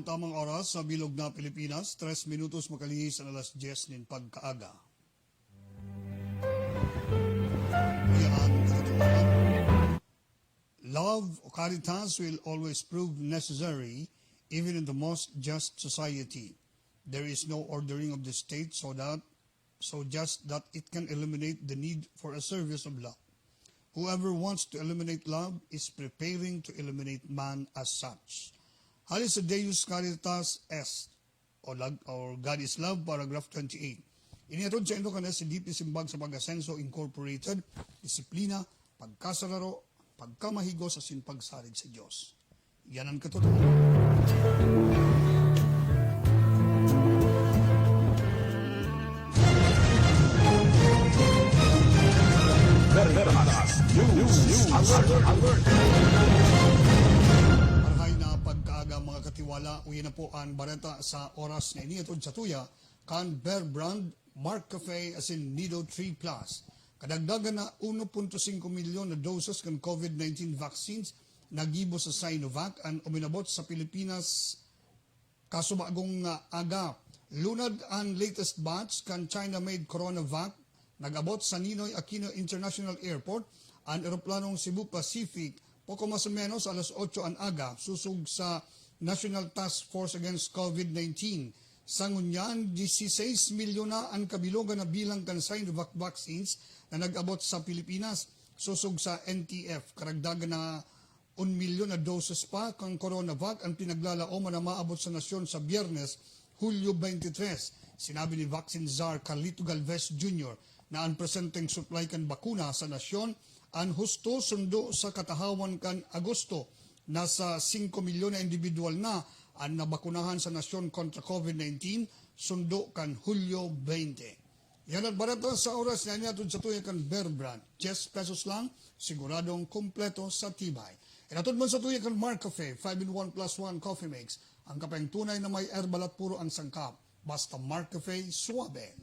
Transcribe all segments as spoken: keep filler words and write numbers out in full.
Tamang oras sa bilog na Pilipinas, tres minutos makalihis an alas dyes nin pagkaaga. Yan ang katotohanan. Love o caritas will always prove necessary, even in the most just society. There is no ordering of the state so that so just that it can eliminate the need for a service of love. Whoever wants to eliminate love is preparing to eliminate man as such. Hali sa Deus Caritas Est, o lag-, or God is Love, paragraph twenty-eight. Inihatod sa indo kan S C D P Simbag sa Pag-asenso Incorporated, disiplina, pagkasararo, pagkamahigos asin pagsarig sa Dios. Yan ang katotohanan. Verdaderas News Alert. Alert. Marhay na pagkaaga, mga katiwala, uya na po an bareta sa oras na inihatod sa tuya kan Bear Brand, Mark Cafe asin Nido three Plus. Kadagdagan na uno punto singko milyon na doses kan COVID nineteen vaccines na gibo sa Sinovac an uminabot sa Pilipinas kasubagong nga aga. Lunad an latest batch kan China-made CoronaVac nag-abot sa Ninoy Aquino International Airport an eroplanong Cebu Pacific poko mas o menos alas otso an aga, sosog sa National Task Force Against COVID nineteen. Sa ngunyan, dieciséis milyon na an kabilogan na bilang kan Sinovac vaccines na nag-abot sa Pilipinas, sosog sa N T F. Karagdagan na un milyon na doses pa kan CoronaVac an pinaglalaoman na maabot sa nasyon sa Biyernes, Hulyo twenty-three. Sinabi ni Vaccine Czar Carlito Galvez Junior na an presenteng supply kan bakuna sa nasyon an husto sundo sa katahawan kan Agosto. Nasa singko milyon na indibidwal na an nabakunahan sa nasyon kontra COVID nineteen sundo kan Hulyo twenty. Yan an bareta sa oras na inihatod sa tuya kan Bear Brand. Diyes pesos lang, siguradong kompleto sa tibay. Inatod man sa tuya kan Mark Cafe, five-in-one plus one coffee mix. Ang kapeng tunay na may herbal at puro ang sangkap. Basta Mark Cafe, suabe.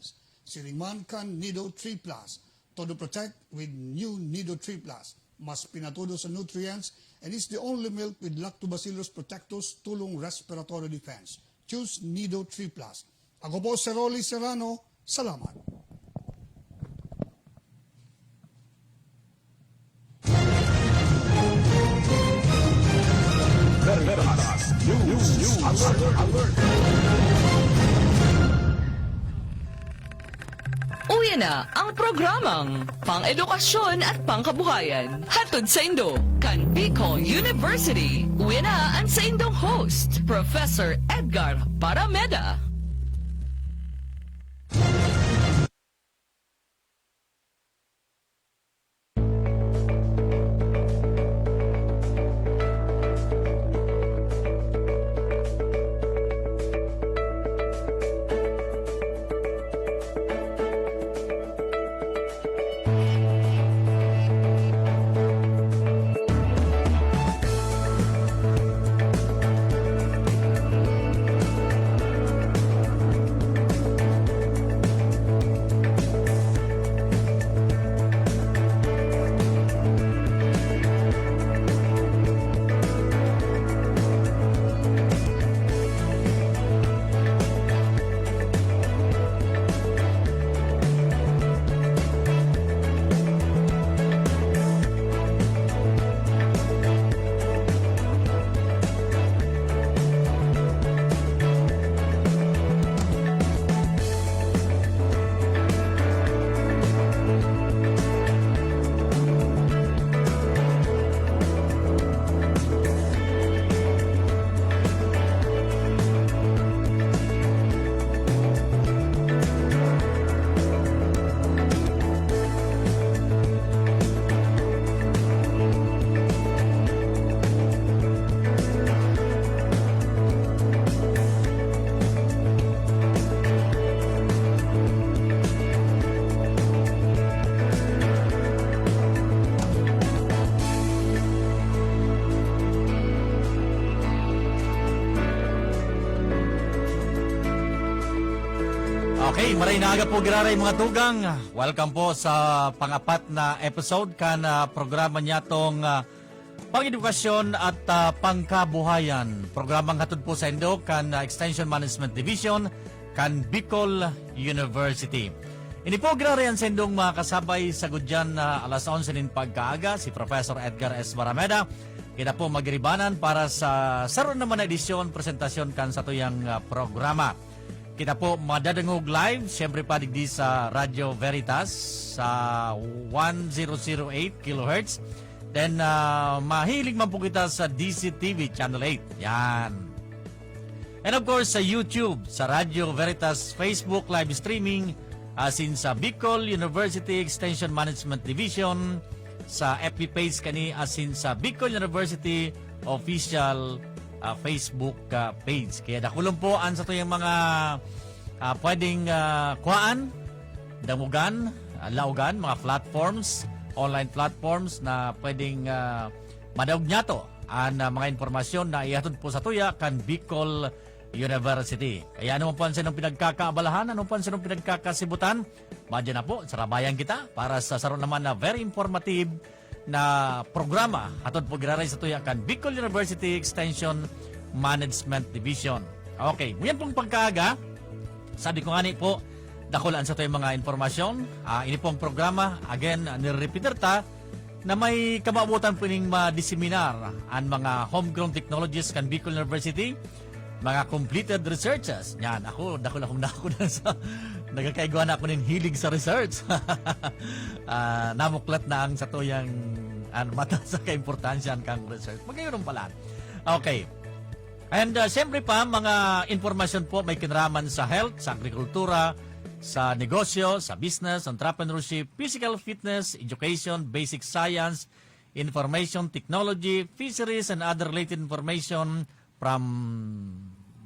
Siring man kan Nido three Plus. Todo protect with new Nido three Plus. Mas pinatudo sa nutrients and is the only milk with Lactobacillus protectus, tulong respiratory defense. Choose Nido three Plus. Ako po si Rolly Serrano. Salamat. Verdaderas News Alert. Alert. Uya na ang programang pang-edukasyon at pangkabuhayan. Hatod saindo kan Bicol University. Uya na an saindong host, Professor Edgar Parameda. Okay, maray na aga po giraray, mga tugang. Welcome po sa pang-apat na episode kan, ah, programa niyatong, ah, Pang-edukasyon at, ah, pangkabuhayan. Programang hatod po saindo kan, ah, Extension Management Division kan Bicol University. Ini po giraray an saindong makakasabay sa gudyan na alas onse nin pagkaaga, si Professor Edgar S. Barameda. Kita po magiribanan para sa saro naman na edisyon, presentasyon kan satuyang, ah, programa. Kita po madadangog live, siyempre pa digdi sa Radyo Veritas sa one zero zero eight kilohertz. Then, ah, mahilig man po kita sa D C T V Channel eight. Yan. And of course, sa YouTube, sa Radyo Veritas Facebook live streaming, asin sa Bicol University Extension Management Division, sa F B page kani, asin sa Bicol University official, ah, Facebook, ah, page. Kaya dakulon po an satuyang mga, ah, pwedeng, ah, kuhaan, dangogan, ah, laogan, mga platforms, online platforms na pwedeng, ah, madaog niyato an, ah, mga impormasyon na ihatod po satuya kan Bicol University. Kaya ano man po an saindong pinagkakaabalahan, ano po an saindong pinagkakasibutan, madya na po, sarabayan kita para sa saro naman na very informative na programa hatod po giraray satuya kan Bicol University Extension Management Division. Okay, ngunyan pong pagkaaga, sabi ko ngani po, dakula an satuyang mga impormasyon. Ah, ini pong programa, again, ah, nire-repeater ta na may kamawotan po ining ma-diseminar an mga homegrown technologies kan Bicol University, mga completed researches. Yan, ako, dakula akong dakula sa, nagkakaigwa na ako nin hilig sa research. Ah, namuklat na ang satuyang, an, mata sa kaimportansya kan research. Magayon pala. Okay. And, ah, siyempre pa, mga impormasyon po may kinaraman sa health, sa agrikultura, sa negosyo, sa business, entrepreneurship, physical fitness, education, basic science, information technology, fisheries, and other related information from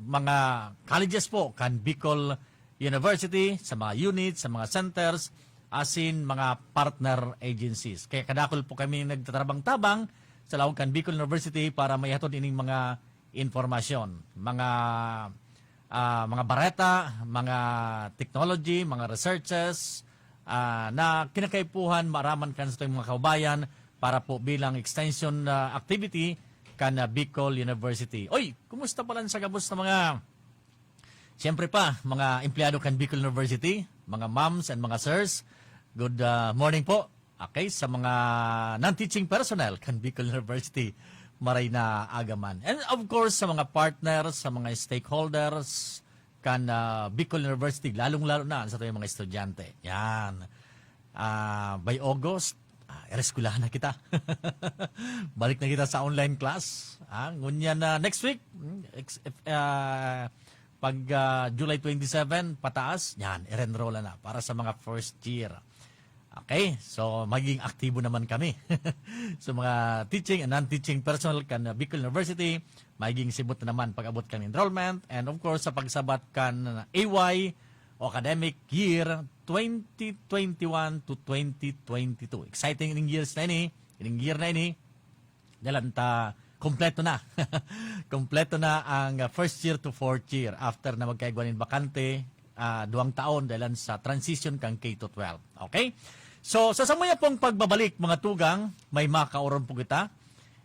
mga colleges po kan Bicol University, sa mga units, sa mga centers, asin mga partner agencies. Kaya kadakul po kami nagtatabang-tabang sa laog kan Bicol University para maihatod ining mga impormasyon, mga, ah, mga bareta, mga technology, mga researches, ah, na kinakaipuhan maaraman kan satong mga kababayan para po bilang extension, ah, activity kan, ah, Bicol University. Oy, kumusta pala sa gabos na mga, siyempre pa, mga empleyado kan Bicol University, mga ma'ams and mga sirs? Good, ah, morning po. Okay, sa mga non-teaching personnel kan Bicol University, maray na aga man. And of course, sa mga partners, sa mga stakeholders kan, ah, Bicol University, lalong-lalo na sa mga estudyante. Yan. Ah, by August, ah, ereskwelahan na kita. Balik na kita sa online class. Ah, ngunyan na next week, mm, ex-, ah, pag, ah, July twenty-seven, pataas, yan, ire-enroll na para sa mga first year. Okay, so magiging aktibo naman kami. So, mga teaching and non-teaching personnel kan, uh, Bicol University, magiging sibot na naman pag-abot kan enrollment and, of course, sa pagsabat kan A Y o academic year twenty twenty-one to twenty twenty-two. Exciting ining years na ini, ining year na ini. Dalan ta, kompleto na. Kompleto na ang, uh, first year to fourth year after na magkaigwa nin bakante, ah, duwang taon dalan sa transition kan K to twelve. Okay? So, sa samuya pong pagbabalik, mga tugang, may makaoron po kita.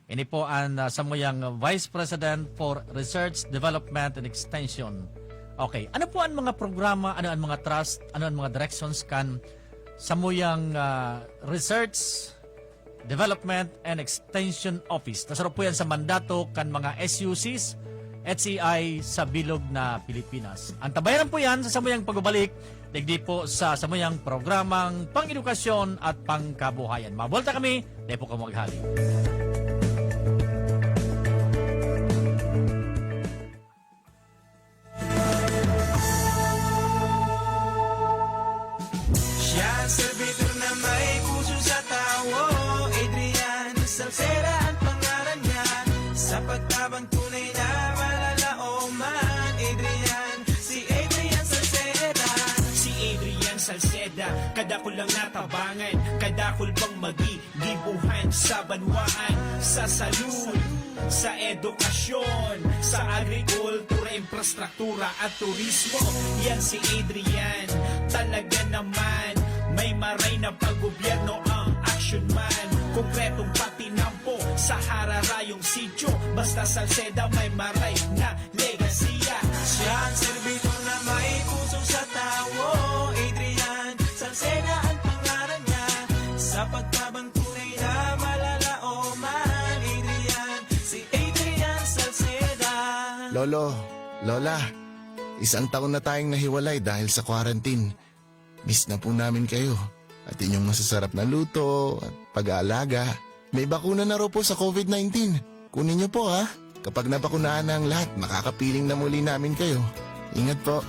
Ini po ang, ah, samuyang Vice President for Research, Development, and Extension. Okay, ano po ang mga programa, ano ang mga trust, ano ang mga directions kan samuyang, ah, research, Development and Extension Office. Nasaro po yan sa mandato kan mga S U Cs, H E I sa bilog na Pilipinas. Antabayanan po yan sa samuyang pagbabalik, digdi po sa samuyang programang Pang-edukasyon at Pangkabuhayan. Mabuelta kami, di po kamo maghali. Siya ang serbidor na may puso sa tawo, Adrian Salceda ang pangalan niya. Sa pagtabang tunay na malalaoman, Adrian, si Adrian Salceda. Si Adrian Salceda, kadakul lang natabangan, kadakul bang magi gibuhan sa banwaan, sa salud, sa edukasyon, sa agrikultura, infrastruktura at turismo. Yan si Adrian, talaga naman, may maray na paggobyerno ang action man. Konkretong patinampo, Sa hararayong sityo, basta Salceda may maray na legasiya. Siya ang servidor na may puso sa tawo, Adrian Salceda ang pangalan niya. Sa pagtabang tunay na malalaoman, Adrian, si Adrian Salceda. Lolo, Lola, isang taon na tayong nahiwalay dahil sa quarantine. Miss na po namin kayo at inyong masasarap na luto at pag-aalaga. May bakuna na raw po sa covid nineteen. Kunin niyo po, ha. Kapag nabakunahan na ang lahat, makakapiling na muli namin kayo. Ingat po.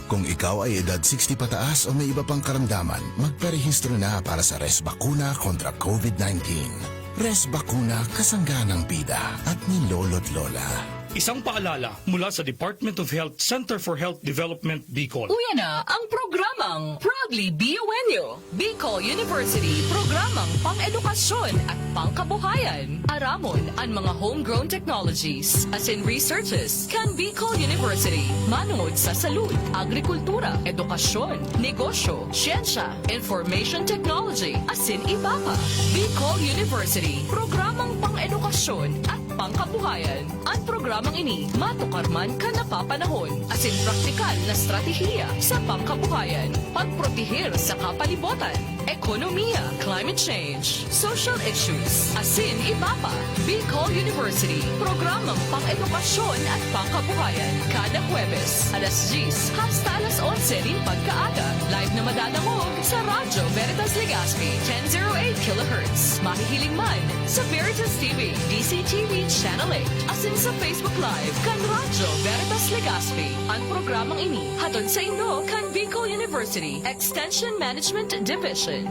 Kung ikaw ay edad sixty pataas o may iba pang karamdaman, magparehistro na para sa Res Bakuna kontra covid nineteen. Res Bakuna, kasangga ng bida at ni Lolo't Lola. Isang paalala mula sa Department of Health, Center for Health Development, Bicol. Uya na ang programang Proudly B U N U, Bicol University, programang pang-edukasyon at pangkabuhayan. Aramon an mga homegrown technologies asin researches kan Bicol University, manongod sa salud, agrikultura, edukasyon, negosyo, siyensya, information technology, asin iba pa. Bicol University, programang pang-edukasyon at pangkabuhayan. An programang ini matukar man kan napapanahon asin praktikal na estratehiya sa pangkabuhayan, pagprotehir sa kapalibotan, ekonomiya, climate change, social issues, asin iba pa. Bicol University, programang pang-edukasyon at pangkabuhayan. Kada Huwebes, alas diyes hasta alas onse nin pagkaaga. Live na madadangog sa Radyo Veritas Legazpi, ten zero eight kilohertz. Mahihiling man sa Veritas T V, D C T V Channel eight, asin sa Facebook Live kan Radyo Veritas Legazpi. An programang ini hatod saindo kan Bicol University Extension Management Division.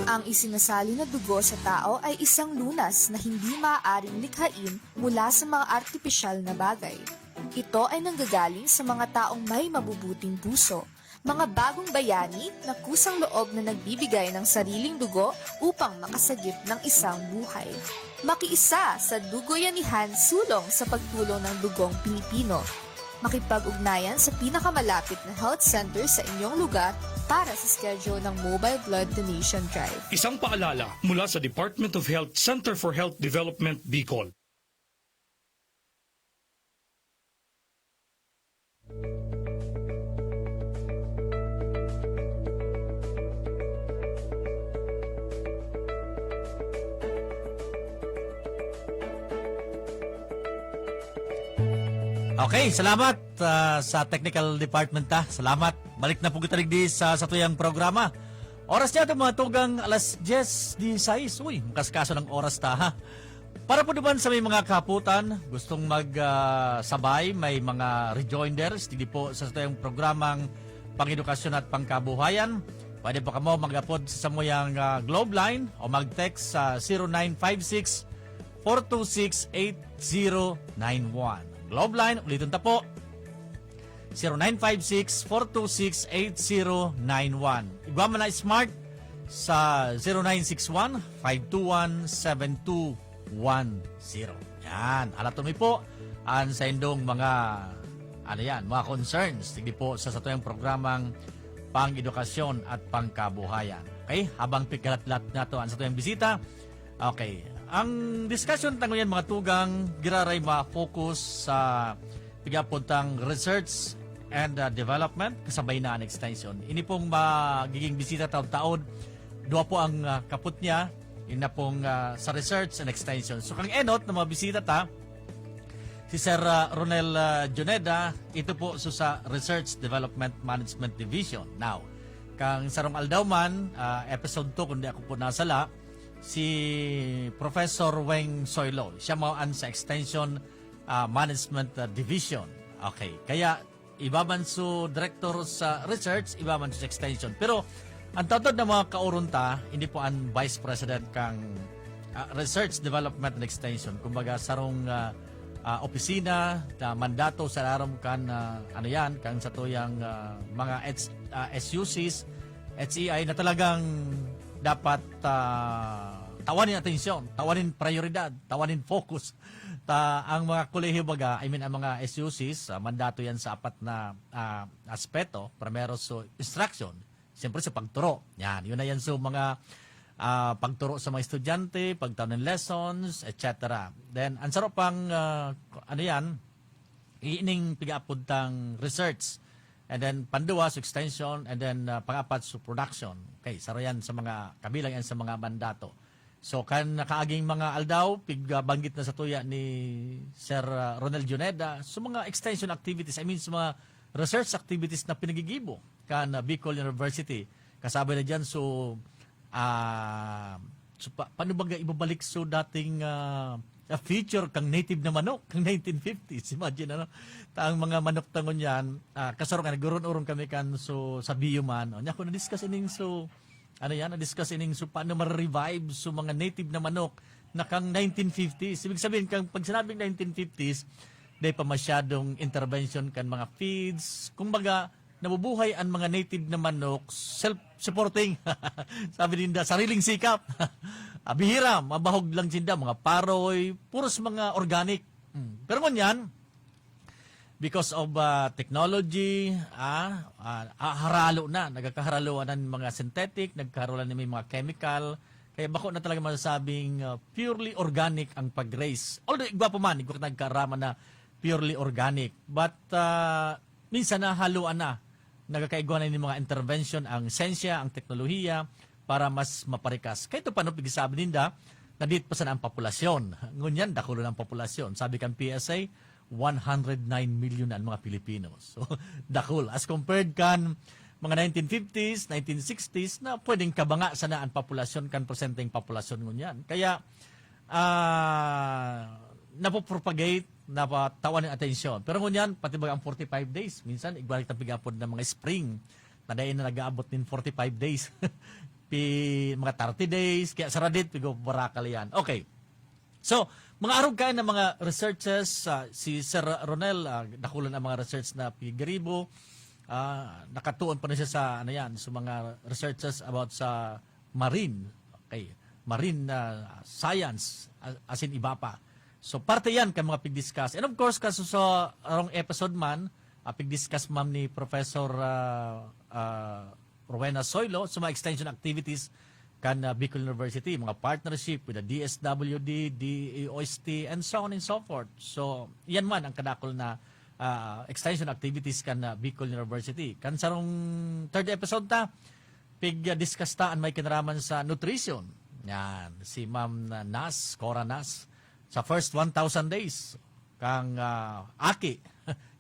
Ang isinasali na dugo sa tao ay isang lunas na hindi maaaring likhain mula sa mga artipisyal na bagay. Ito ay nanggagaling sa mga taong may mabubuting puso, mga bagong bayani na kusang loob na nagbibigay ng sariling dugo upang makasagip ng isang buhay. Makiisa sa Dugoyanihan Sulong sa pagtulong ng dugong Pilipino. Makipag-ugnayan sa pinakamalapit na health center sa inyong lugar para sa schedule ng Mobile Blood Donation Drive. Isang paalala mula sa Department of Health, Center for Health Development, Bicol. Okay, salamat, ah, sa technical department ta. Salamat. Balik na po kita digdi sa satuyang programa. Oras niya itong mga tugang alas diyes disisais. Uy, makaskaso ng oras ta, ha? Para po naman sa may mga kahapotan, gustong mag, ah, sabay, may mga rejoinders, digdi po sa satuyang programang Pang-edukasyon at Pangkabuhayan. Pwede po kamo mag-apod sa samuyang, ah, Globe Line o mag-text sa zero nine five six, four two six, eight zero nine one. Globe Line, ulitin ta po, zero nine five six, four two six, eight zero nine one. Igwa man na Smart sa zero nine six one, five two one, seven two one zero. Yan, halaton mi po an saindong mga, ano yan, mga concerns digdi po sa satuyang programang Pang-edukasyon at Pangkabuhayan. Okay, habang pighalat-lat nato an satuyang bisita, okay, ang discussion ta ngunyan, mga tugang, giraray ma-focus sa pigapod tang research and, ah, development, kasabay na an extension. Ini pong magiging bisita taon-taon, dua po ang, ah, kapot niya, ini na pong, ah, sa research and extension. So, kang enot na mga bisita ta, si Sir, ah, Ronel, ah, Juneda, ito po so sa Research Development Management Division. Now, kang sarong aldaw man, ah, episode two, kung di ako po nasala, si Professor Weng Soylo. Siya mao an sa Extension, ah, Management, ah, Division. Okay, kaya iba man so director sa research, iba man so extension. Pero ang taudtaod na mga kaoron ta, hindi po an vice president kang, ah, Research Development and Extension. Kumbaga, sarong, ah, ah, opisina na mandato sa larom kan, ah, ano yan, kan satuyang, ah, mga H-, ah, S U Cs, H E I na talagang dapat, ah, tawanin atensyon, tawanin prioridad, tawanin focus. Ta, ang mga kolehiyo baga, I mean, ang mga S U Cs, ah, mandato yan sa apat na, ah, aspeto. Primero, so, instruction. Siyempre, sa pagturo. Yan, yun na yan. So, mga, ah, pagturo sa mga estudyante, pagtao ng lessons, et cetera. Then, ang saro pang, ah, ano yan, ining pigaapod tang research. And then, panduwa, so extension, and then, ah, pangapat, so production. Okay, saro yan sa mga, kabilang yan sa mga mandato. So, kan nakaaging mga aldaw, pigbanggit na sa tuya ni Sir, ah, Ronel Juneda, so mga extension activities, I mean, sa mga research activities na pinagigibo kan, ah, Bicol University. Kasabay na dyan, so, ah, so pa, paano ba ibabalik so dating, ah, ah, feature kang native na manok, kang nineteen fifties? Imagine, ano? Ta ang mga manok tangon yan, ah, kasaro nga, nagurun-urong kami kan, so, sa Bioman. O, niya ako na-discuss ining, so, ano yan, na-discuss ining, so, paano ma-revive so mga native na manok na kang nineteen fifties. Ibig sabihin, kang, pag sinabing nineteen fifties, di pa masyadong intervention kan mga feeds. Kumbaga, nabubuhay ang mga native na manok, self-supporting. Sabi ninda, sariling sikap. Ah, bihira, mabahog lang sinda, mga paroy, puros mga organic. Mm. Pero ngunyan, because of, ah, technology, ah, ah, ah, haralo na, nagkakaharaloan na ng mga synthetic, nagkaharaloan na may mga chemical, kaya bako na talaga masasabing, ah, purely organic ang pag-raise. Although, igwa pa man, igwa ka nagkarama na purely organic. But, ah, minsan nahaloan na, nagkakaigwa na yung mga intervention, ang sensya, ang teknolohiya, para mas maparikas. Kaya ito pa, no, pag-isabi ninda, nadit pa sana ang populasyon. Ngunyan, dakulo na ang populasyon. Sabi kan P S A, one hundred nine million na ang mga Pilipino. So, dakul. As compared kan mga nineteen fifties, nineteen sixties, na pwedeng kabanga sana ang populasyon kan presenteng populasyon ngunyan. Kaya, ah, napopropagate, napatawan ng atensyon. Pero ngunyan, pati ba ang forty-five days, minsan, igbalik na pigapod ng mga spring, na dahil na nag-aabot nin forty-five days. Pi, mga thirty days, kaya saradit, pigo barakal yan. Okay. So, mga arog kayo ng mga researchers, ah, si Sir Ronel, ah, dakulan ang mga research na pigiribo, ah, nakatuon pa na siya sa, ano yan, sa mga researchers about sa marine, okay, marine na science, a-, asin iba pa. So, parte yan kan mga pig-discuss. And of course, kaso sa arong episode man, ah, pig-discuss man ni Professor, ah, ah, Rowena Soylo, sa mga extension activities kan, ah, Bicol University, mga partnership with the D S W D, D O S T, and so on and so forth. So, yan man ang kadakol na, ah, extension activities kan, ah, Bicol University. Kan sarong third episode ta, pig-discuss ta an may kinaraman sa nutrition. Yan, si Ma'am Nas, Cora Nas, sa first one thousand days kang, ah, aki,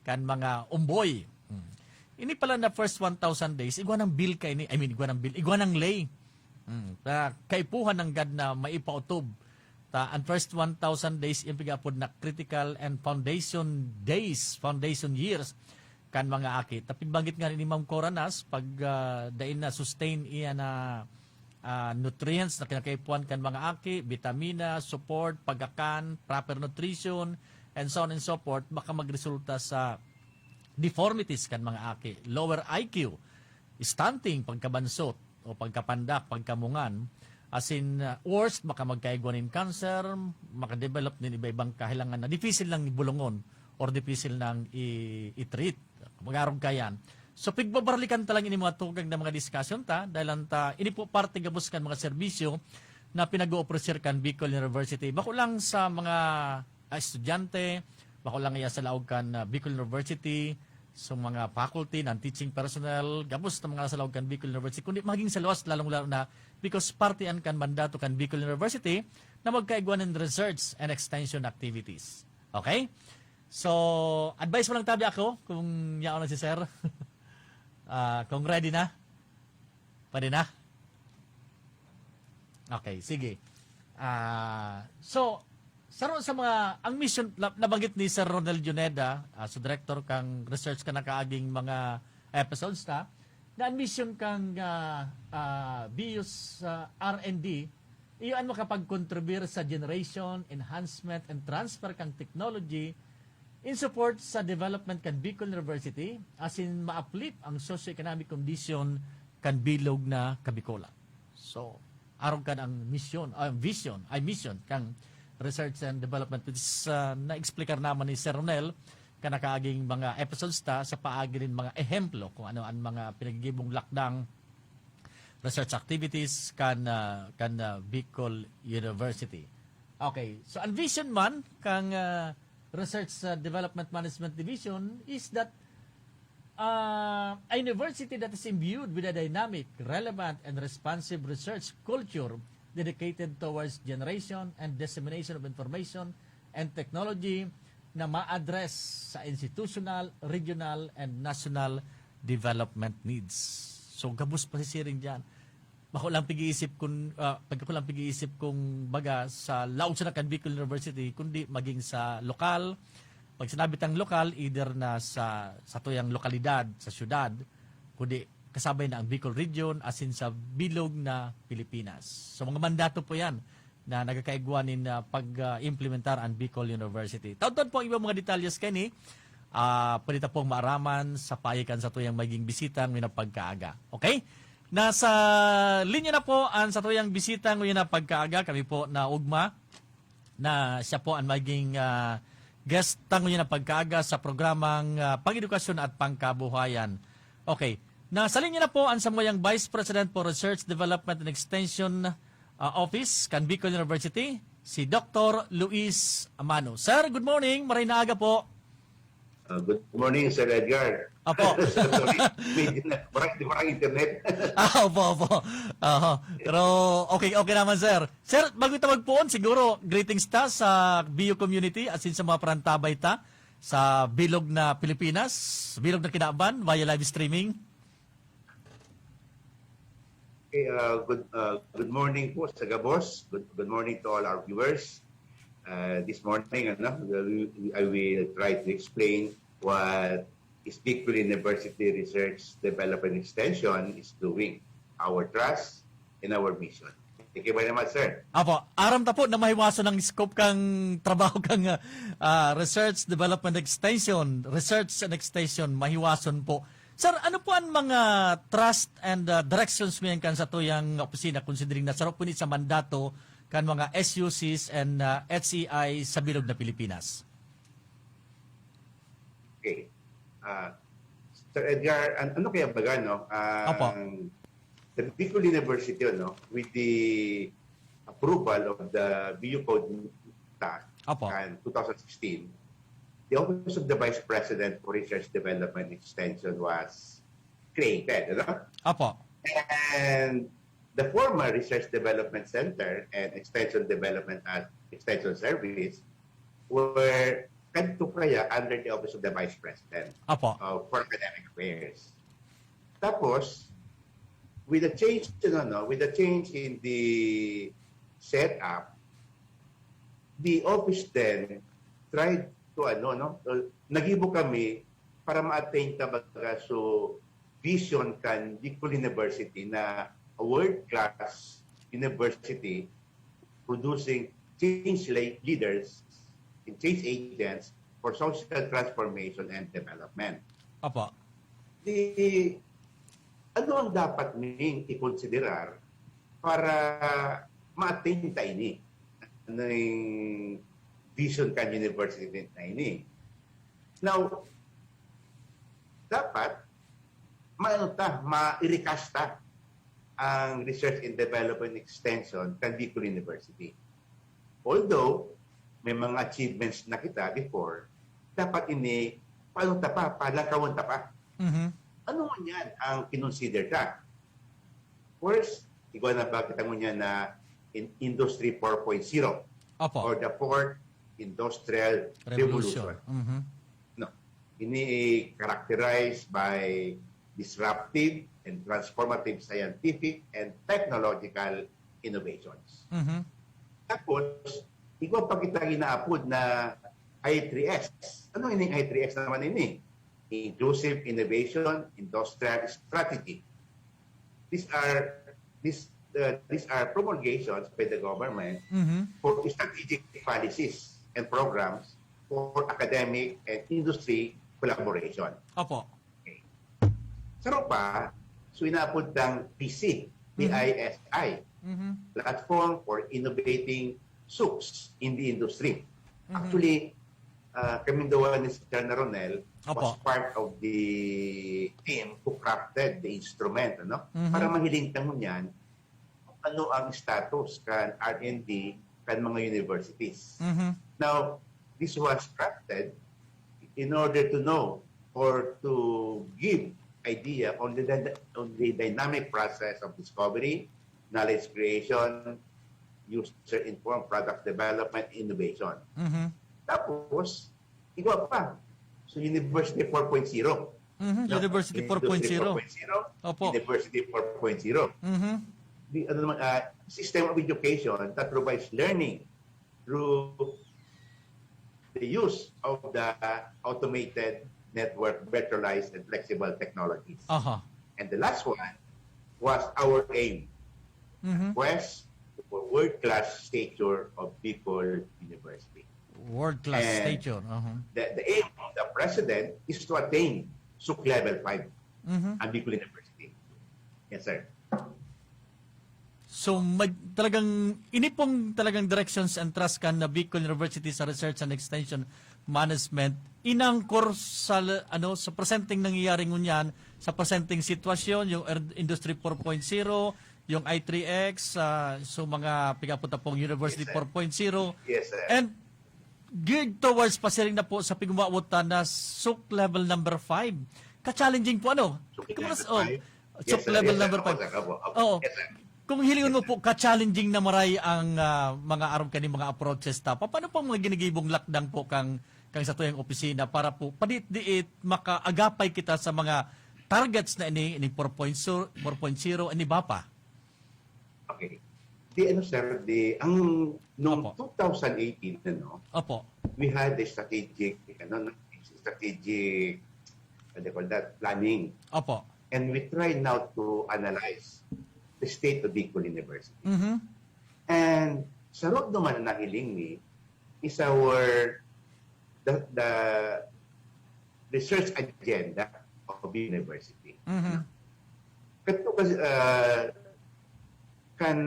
kan mga umboy. Hmm. Ini pala na first one thousand days, igwa ng bill ka ini, I mean, igwa ng bill, igwa ng lay. Hmm. Na kaipuhan ng God na maipautob. Ta, ang first one thousand days, yung pigapod na critical and foundation days, foundation years, kan mga aki. Tapig banggit nga ni Ma'am Cora Nas, pag, ah, dai na sustain iya na, ah, nutrients na kinakaipuhan kan mga aki, bitamina, support, pagakan, proper nutrition, and so on and so forth, baka magresulta sa deformities kan mga aki, lower I Q, stunting, pagkabansot, o pagkapandak, pagkamungan, asin, uh, worst, baka magkaigwa nin cancer, makadevelop nin iba-ibang kahilangan na dipisil nang bulungon or dipisil nang i-, i-treat. Mag-arog ka yan. So, pigbabarlikan ta lang ini mga tugang na mga discussion ta, dahil lang ta, ini po parte gabos kan mga serbisyo na pinag-o-offer kan Bicol University. Bako lang sa mga, ah, estudyante, bako lang iya sa laog kan, ah, Bicol University, sa mga faculty, non-teaching personnel, gabos na mga sa laog kan Bicol University, kundi maging sa luwas, lalong-lalo na because parte yan kan mandato kan Bicol University na magkaigwa nin research and extension activities. Okay? So, advice mo lang tabi ako kung yaon na si Sir. Ah, kung ready na. Pwede na? Okay, sige. Ah, so, saro sa mga, ang mission, na-, nabanggit ni Sir Ronel Juneda, ah, so director kang research ka nakaaging mga episodes ta, na ang mission kang, ah, ah, B U S, ah, R and D, iyo an makapag-contribute sa generation, enhancement, and transfer kang technology in support sa development kan Bicol University, asin ma-uplift ang socio-economic condition kan bilog na Kabikolan. So, arog kan ang misyon, ah, vision, ay mission kang research and development, which is, ah, na-explicar naman ni Sir Ronel kan nakaaging mga episodes ta sa paagi nin mga ehemplo kung ano ang mga pinagigibong lakdang research activities kan, ah, kan, ah, Bicol University. Okay, so ang vision man kang, ah, Research, ah, Development Management Division is that, ah, a university that is imbued with a dynamic, relevant, and responsive research culture dedicated towards generation and dissemination of information and technology na ma-address sa institutional, regional, and national development needs. So, gabos pa si Siring diyan. Bako lang pag-iisip kun, ah, pag ako lang pag-iisip kung baga sa laog sa kan Bicol University, kundi maging sa lokal. Pag sinabi tang lokal, either na sa, sa tuyang lokalidad, sa syudad, kundi kasabay na ang Bicol Region, asin sa bilog na Pilipinas. So, mga mandato po yan na nagkakaigwa nin, ah, pag-implementar ang Bicol University. Taudtaod po ang ibang mga detalyes kani, ah, pwede ta pong maaraman sa paagi kan satuyang maging bisita ngayong pagkaaga. Okay? Nasa linya na po ang satuyang bisita ngayong pagkaaga. Kami po na ugma na siya po ang maging, ah, guest ta ngayong pagkaaga sa programang, ah, Pang-edukasyon at Pangkabuhayan. Okay. Nasa linya na po ang samuyang Vice President for Research, Development and Extension, ah, Office kan Bicol University, si Doktor Luis Amano. Sir, good morning. Maray na aga po. Uh, good morning, Sir Edgar. Apo. Sorry, medyo na, parang, di parang internet. Ah, opo, opo. Aha. Pero okay, okay naman, sir. Sir, bago ta magpoon, siguro, greetings ta sa B U community, asin sa mga parantabay ta sa bilog na Pilipinas, bilog na kinaban, via live streaming. Okay, uh, good, uh, good morning po sa gabos. Good, good morning to all our viewers. Uh, this morning, ano, we, we, I will try to explain what is Bicol University Research Development Extension is doing. Our trust and our mission. Thank you very much, sir. Apo, aram ta po na mahiwason ang scope kang trabaho kang, ah, Research Development Extension, Research and Extension, mahiwason po. Sir, ano po ang mga trust and, ah, directions mo yan kan satuyang opisina, considering na saro po ni sa mandato kan mga S U Cs and, ah, H E I sa bilog na Pilipinas? Okay. Ah, Sir Edgar, an- ano kaya baga, no? Opo. Ang the Bicol University, no, with the approval of the B U Code Act Opo. in two thousand sixteen, the Office of the Vice President for Research Development Extension was created, ano? Opo. And the former Research Development Center and Extension Development at Extension Service were kadto kaya under the Office of the Vice President Opo. uh, for Academic Affairs. Tapos, with the change, you know, no, with the change in the setup, the office then tried to, ano, no, uh, nagibo kami para ma-attain, tabaga, so vision kan Bicol University na a world-class university producing change le- leaders and change agents for social transformation and development. Opo. Di, ano ang dapat ning ikonsiderar para ma-attain ta ini? Ano yung vision kan university na ini? Now, dapat maano ta, ma-recast ta ang research and development extension kan Bicol University. Although may mga achievements na kita before, dapat ini paano ta pa, palangkawon ta pa. Mhm. Ano man yan ang kinonsider ta? First, igwa na ba kita ngunyan na in Industry four point zero Opo. or the fourth industrial revolution. Revolution. Mhm. No. Ini i-characterize by disruptive and transformative scientific and technological innovations. Mhm. Tapos, igwa pa kita ginaapod na I three S. Ano ining I three S naman ini? Inclusive Innovation Industrial Strategy. These are these uh, these are promulgations by the government Mhm. for strategic policies and programs for academic and industry collaboration. Opo. Saro pa, so inaapod tang P C, Mhm. P I S I, Mhm. Platform for Innovating Souks in the Industry. Mhm. Actually, ah, kaming duwa ni Sir Ronel was Opo. part of the team who crafted the instrument, ano? Mhm. Para mahiling ta ngunyan kung ano ang status kan R and D kan mga universities. Mhm. Now, this was crafted in order to know or to give idea on the, on the dynamic process of discovery, knowledge creation, user-informed product development, innovation. Mhm. Tapos, iba pa. So, University four point zero. Mhm. No? University Industry four point zero. four point zero, Opo. University four point zero. Mhm. The, ano naman, ah, system of education that provides learning through the use of the automated network, virtualized and flexible technologies. Aha. And the last one was our aim, Mhm. quest for world-class stature of Bicol University. World class And stature. Aha. The, the aim of the president is to attain SOOC level five Mhm. ang Bicol University. Yes, sir. So, may, talagang, ini pong talagang directions and trust kan na Bicol University sa Research and Extension Management, inangkor sa, ano, sa presenteng nangyayari ngunyan, sa presenteng sitwasyon, yung er- Industry four point zero, yung I three X, ah, so mga pigapunta pong University Yes, sir. four point zero. Yes, sir. And geared towards pasiring na po sa pigmawotan na SOOC level number five. Ka-challenging po, ano? SOOC Kumusta- level five. Oh, SOOC Yes, sir. level Yes, sir. number five. Opo, sir. Opo. Oo. Yes, sir. Kung hilingon mo po, ka-challenging na maray ang ah, mga aram kani mga approaches ta. Pa- Paano pang mga ginigibong lakdang po kang kang sa tuyang opisina para po padiit-diit makaagapay kita sa mga targets na ini, ini four point zero, four point zero, and iba pa? Okay. Di ano, sir, di, ang, noong Opo. two thousand eighteen, ano, Opo. we had a strategic, ano, strategic, what do you call that, planning. Opo. And we try now to analyze the state of Bicol University. Mhm. And sa road naman na nahiling mi is our, the, the research agenda of the university. Mhm. Kato kasi, uh, kan,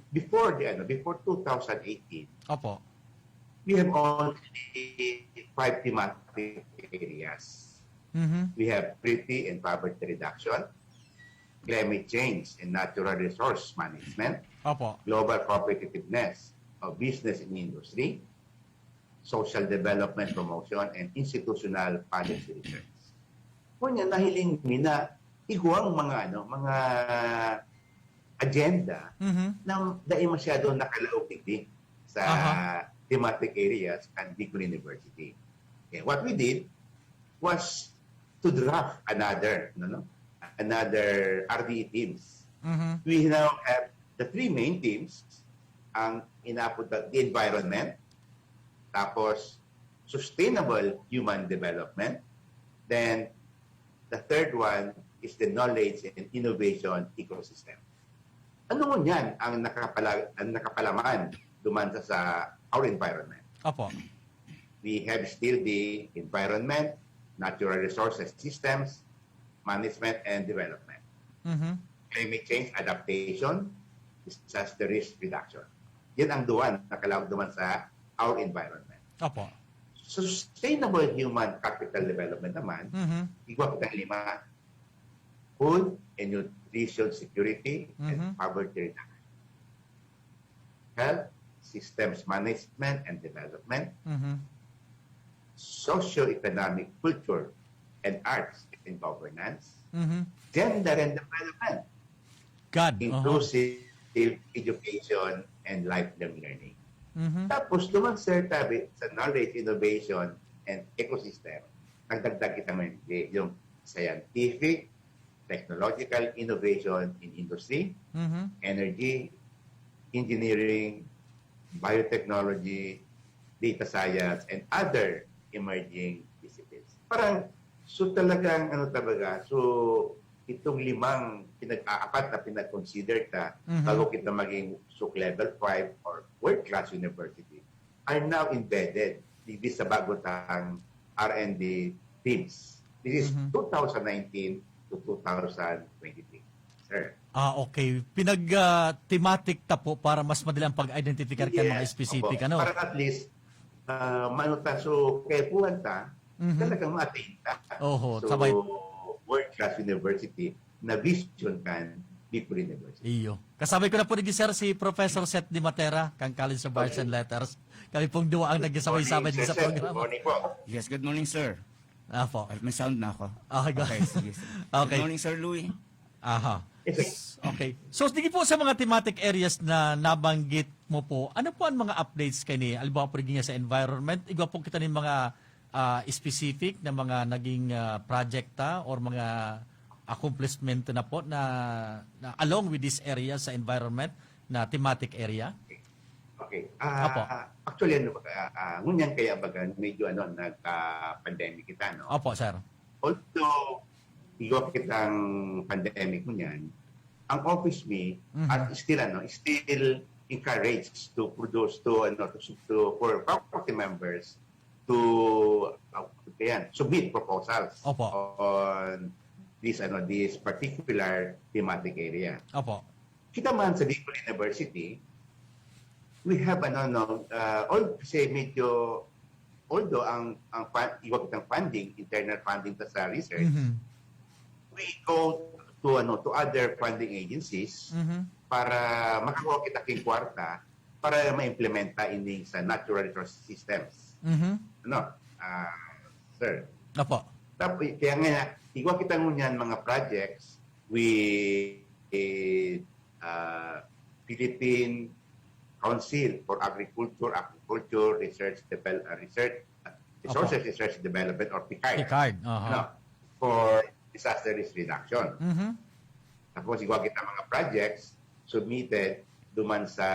before the, ano, before two thousand eighteen, Opo. we have only five thematic areas. Mhm. We have poverty and poverty reduction, climate change and natural resource management, Opo. global competitiveness of business and industry, social development promotion, and institutional policy research. Ngunyan, nahiling mi na igwang mga, ano, mga agenda Mhm. na dai masyado nakalaog digdi sa Aha. thematic areas kan Bicol University. Okay, what we did was to draft another, no, no? Another R D E themes. Mhm. We now have the three main themes, ang inapod na the environment, tapos sustainable human development, then the third one is the knowledge and innovation ecosystem. Ano ngunyan ang nakapala-, ang nakapalaman duman sa, sa our environment? Opo. We have still the environment, natural resources systems, management and development, Mhm. climate change adaptation, disaster risk reduction. Yan ang duwan na kailangan duman sa our environment. Opo. Sustainable human capital development naman, Mhm. igwa kitang lima. Food and nutrition security and Mhm. poverty reduction. Health, systems management and development, Mhm. socio-economic culture and arts and governance, Mhm. gender and development, God. Oho. inclusive education and lifelong learning. Mhm. Tapos, duman, sir, tabi sa knowledge, innovation, and ecosystem, nagdagdag kita ng yung scientific, technological innovation in industry, Mhm. energy, engineering, biotechnology, data science, and other emerging disciplines. Parang, so talagang, ano talaga, so itong limang pinag-aapat na pinag-consider ka Mhm. bago kita maging SOOC level five or world-class university are now embedded digdi sa bagong R and D teams. This is Mhm. two thousand nineteen to two thousand twenty-three. Sir. Ah, okay. Pinag-thematic ta po para mas madali ang pag-identify kan mga Yes, specific, opo. Ano? Para at least, ah, maano ta, so, kaipuhan ta, Mhm. talagang ma-attain ta. Oho, So, sabay. world-class university na vision kan Bicol University. Iyo. Kasabay ko na po ni sir si Professor Seth Di Matera, kan College of Arts Okay. and Letters. Kami pong duwa ang Good nagsasabay-sabay morning, din sa sir. Good programa. morning po. Yes, good morning, sir. Apo. Ay, may sound na ako. Okay, go. Okay, sige, sige. Okay. Good morning, Sir Louie. Aha. Yes, sir. S-, okay. So, sige po sa mga thematic areas na nabanggit mo po, ano po ang mga updates kaini? Halimbawa po, rin sa environment, igwa po kita ng mga, ah, specific na mga naging, ah, project ta or mga accomplishment na po na, na along with this area sa environment na thematic area? Okay. Ah, Apo. actually, ano, ah, ah, ngunyan kaya baga medyo, ano, nagka-pandemic kita, no? Opo, sir. Although, igwa kitang pandemic ngunyan, ang office mi Mhm. at still, ano, still encouraged to produce, to, ano, to, to, for faculty members to, uh, yan, submit proposals Opo. on this, ano, this particular thematic area. Opo. Kita man sa Bicol University, we have, ano, no, uh, all, kasi medyo, although ang, ang fun-, igwa kitang funding, internal funding ta sa research, Mhm. we go to, ano, to other funding agencies Mhm. para makakuha kita king kwarta para ma-implementa ini sa natural resource systems. Mhm. Ano, ah, sir? Opo. Tap-, kaya nga, igwa kita ngunyan mga projects with, ah, Philippine Council for Agriculture, Aquaculture, Research Devel-, ah, Research, Resources Opo. Research Development or PICARD. PICARD, aha. Ano, for disaster risk reduction. Mhm. Tapos, igwa kita mga projects submitted duman sa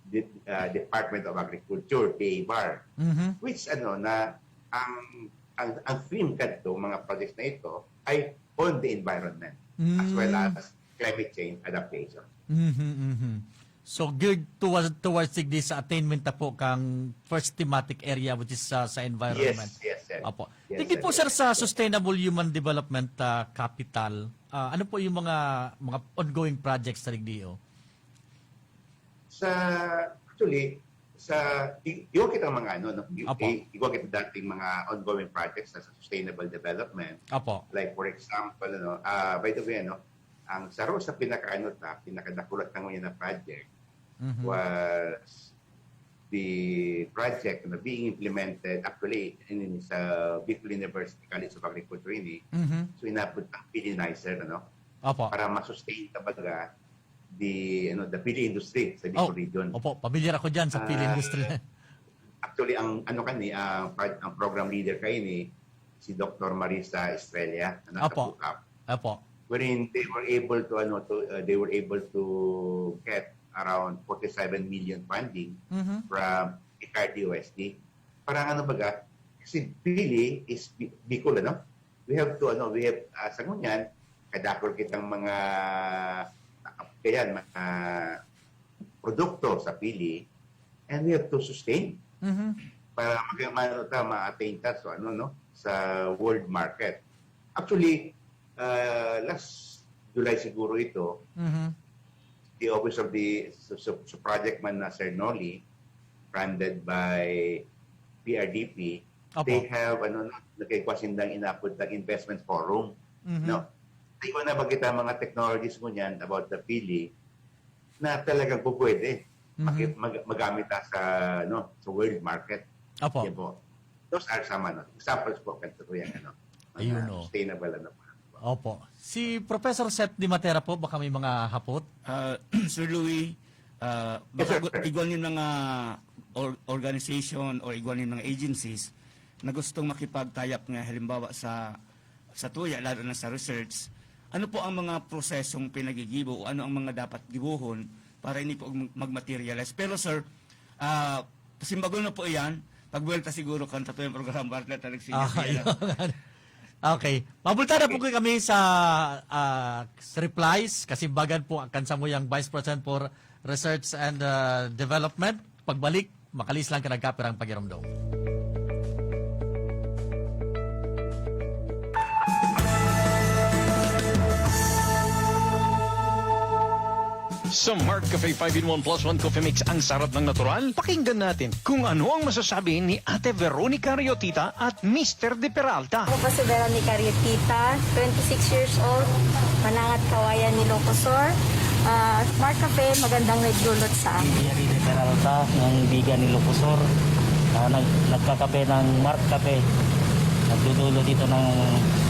De-, ah, Department of Agriculture, DABAR, Mhm. which, ano, na ang, ang, ang theme kadto, mga projects na ito, ay on the environment, as well Mm. as climate change adaptation. Mhm, mhm. So, geared towards, towards digdi sa attainment na po kang first thematic area, which is sa, sa environment. Yes, yes, sir. Opo. Yes, Digdi sir. po, sir, sa sustainable human development, ah, capital, ah, ano po yung mga, mga ongoing projects sa digdi, oh? Sa, actually, sa, i-, igwa kita mga, ano, no? I-, Opo. i-, igwa kita dating mga ongoing projects sa, sa sustainable development. Opo. Like, for example, ano, ah, by the way, ano, ang saro sa pinaka, ano, ta, pinakadakula ta ngunyan na project Mhm. was the project na being implemented actually in, in sa Bicol University College of Agriculture ini. Mhm. So, inabot ang Pili Nicer, ano? Opo. Para ma-sustain, kumbaga, the, ano, the pili industry sa Bicol Oh, region. opo, pamilyar ako dyan sa pili Ah, industry. actually, ang, ano, kani, ah, part, ang program leader kaini, si Doctor Marisa Estrella, na nasa Opo. BUCAP. Opo. Wherein they were able to, ano, to, uh, they were able to get around forty-seven million funding Mhm. from PICARD-UST. Parang ano baga, kasi pili is Bi-, Bicol, ano? We have to, ano, we have, ah, sa ngunyan, kadakol kitang mga, ah, kayan, mga produkto sa pili, and we have to sustain Mhm. para mag-, ma-, ano ta, ma-attain ta, so, ano, no, sa world market. Actually, ah, last July siguro ito, Mhm. the office of the, sa, sa, sa project man na Sir Nolly, funded by P R D P, Opo. they have, ano, no, nagkikwa sindang inapod na investment forum, Mhm. no? Di ko na ba kita mga technologies mo niyan about the pili na talagang pupwede Mhm. maki-, mag-, magamit ta sa, no, sa world market. Opo. Yan po. Those are some, ano, examples po, kan tutuyan, ano, mga Ayun, oh. sustainable, ano po. Opo. Si Professor Seth Di Matera po, baka may mga hapot? Ah, Sir Louie, ah, Yes, baka sir. gu-, igwa nin mga or-, organization or igwa nin mga agencies na gustong makipag-tie up nga, halimbawa, sa, sa tuya, lalo na sa research, ano po ang mga prosesong pinagigibo o ano ang mga dapat gibohon para ini po mag-, mag-materialize? Pero, sir, ah, pasimbagon na po iyan. Pagbuwelta siguro kan tatuyang programa, partner, ta nagsinyas Ah, niya, no? yun. Okay. Pabulta na po kami sa, ah, sa replies. Kasimbagan po kan samuyang Vice President for Research and, ah, Development. Pagbalik, makalis lang ka nagkapirang pagiromdom. Sa Mark Cafe five in one plus one Coffee Mix, ang sarap ng natural. Pakinggan natin kung ano ang masasabi ni Ate Veronica Riotita at Mister De Peralta. Ako po si Veronica Riotita, twenty-six years old, Manangat, Kawayan, Ilocos Sur. Ah, Mark Cafe, magandang nagdulot sa akin. Jerry De Peralta, ng Biga ni Locosor. Ah, nag, nagkakape ng Mark Cafe. Nagdudulo dito ng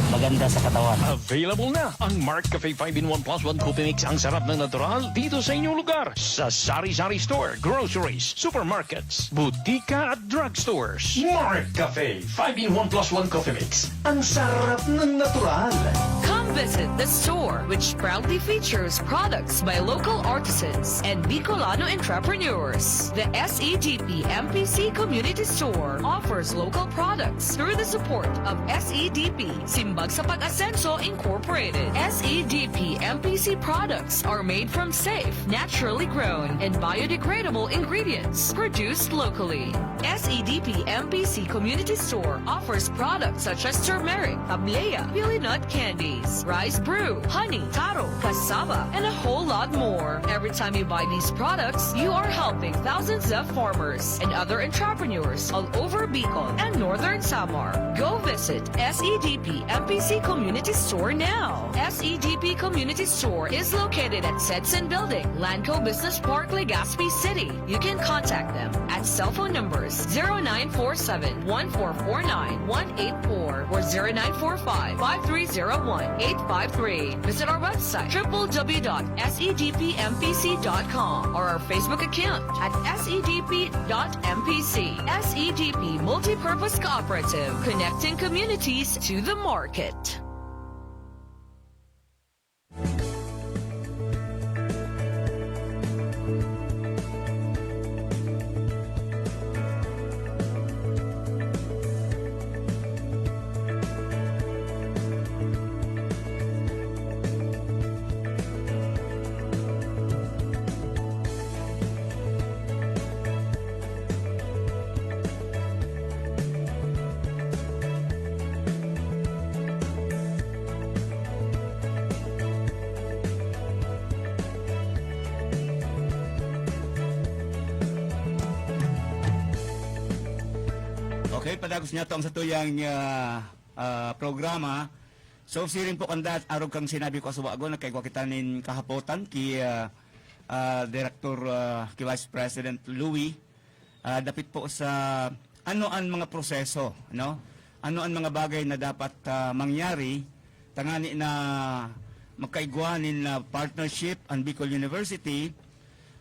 maganda sa katawan. Available na ang Mark Cafe five in one plus one Coffee Mix, ang sarap ng natural, dito sa inyong lugar. Sa sari-sari store, groceries, supermarkets, butika at drugstores. Mark Cafe five in one plus one Coffee Mix, ang sarap ng natural. Come visit the store, which proudly features products by local artisans and Bicolano entrepreneurs. The S E D P M P C Community Store offers local products through the support of S E D P, Simbag sa Pag-asenso Incorporated. S E D P M P C products are made from safe, naturally grown, and biodegradable ingredients produced locally. S E D P M P C Community Store offers products such as turmeric, tablea, pili nut candies, rice brew, honey, taro, cassava, and a whole lot more. Every time you buy these products, you are helping thousands of farmers and other entrepreneurs all over Bicol and Northern Samar. Go visit S E D P M P C Community Store now. S E D P Community Store is located at Sedson Building, Lanco Business Park, Legazpi City. You can contact them at cell phone numbers zero nine four seven, one four four nine, one eight four or zero nine four five, five three zero one, eight five three. Visit our website, triple w dot s e d p m p c dot com, or our Facebook account at S E D P dot M P C. S E D P Multipurpose Cooperative, connecting communities to the market. Okay, padagos niya to ang satuyang ah, ah, programa. So, siring po kan dat, arog kang sinabi ko sa wago, nagkaigwa kita nin kahapotan ki ah, ah, Director, ah, ki Vice President Louie. Ah, dapit po sa ano an mga proseso, no? Ano an mga bagay na dapat ah, mangyari tangani na magkaigwa nin ah, partnership an Bicol University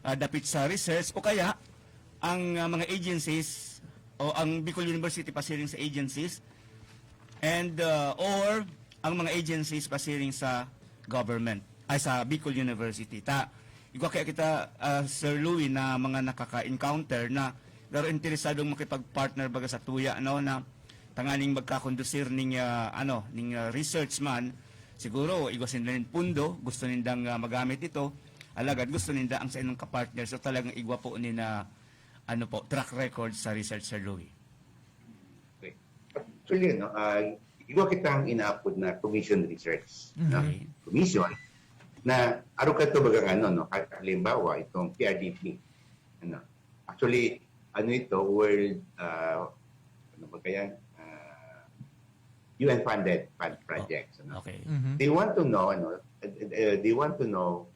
ah, dapit sa research o kaya ang ah, mga agencies o ang Bicol University pasiring sa agencies and ah, or ang mga agencies pasiring sa government ay sa Bicol University. Ta igwa kaya kita ah, Sir Louie na mga nakaka-encounter na pero interesadong makipag-partner baga sa tuya, no, na tanganing magkakondusir ning ah, ano, ning ah, research man. Siguro igwa sinda nin pundo, gusto nindang ah, magamit ito. Alagad gusto ninda ang sa inyong kapartner. So talagang igwa po ni na ano po, track record sa research, Sir Louie. Actually, no, ah, igwa kitang inaapod na commission research, no? Okay. Commission na aro ka to bagang ano, no? Halimbawa, itong P R D P. Ano? Actually, ano ito, world, ah, ano ba kaya? Ah, U N funded fund projects. Ano? Okay. They want to know, ano, uh, uh, they want to know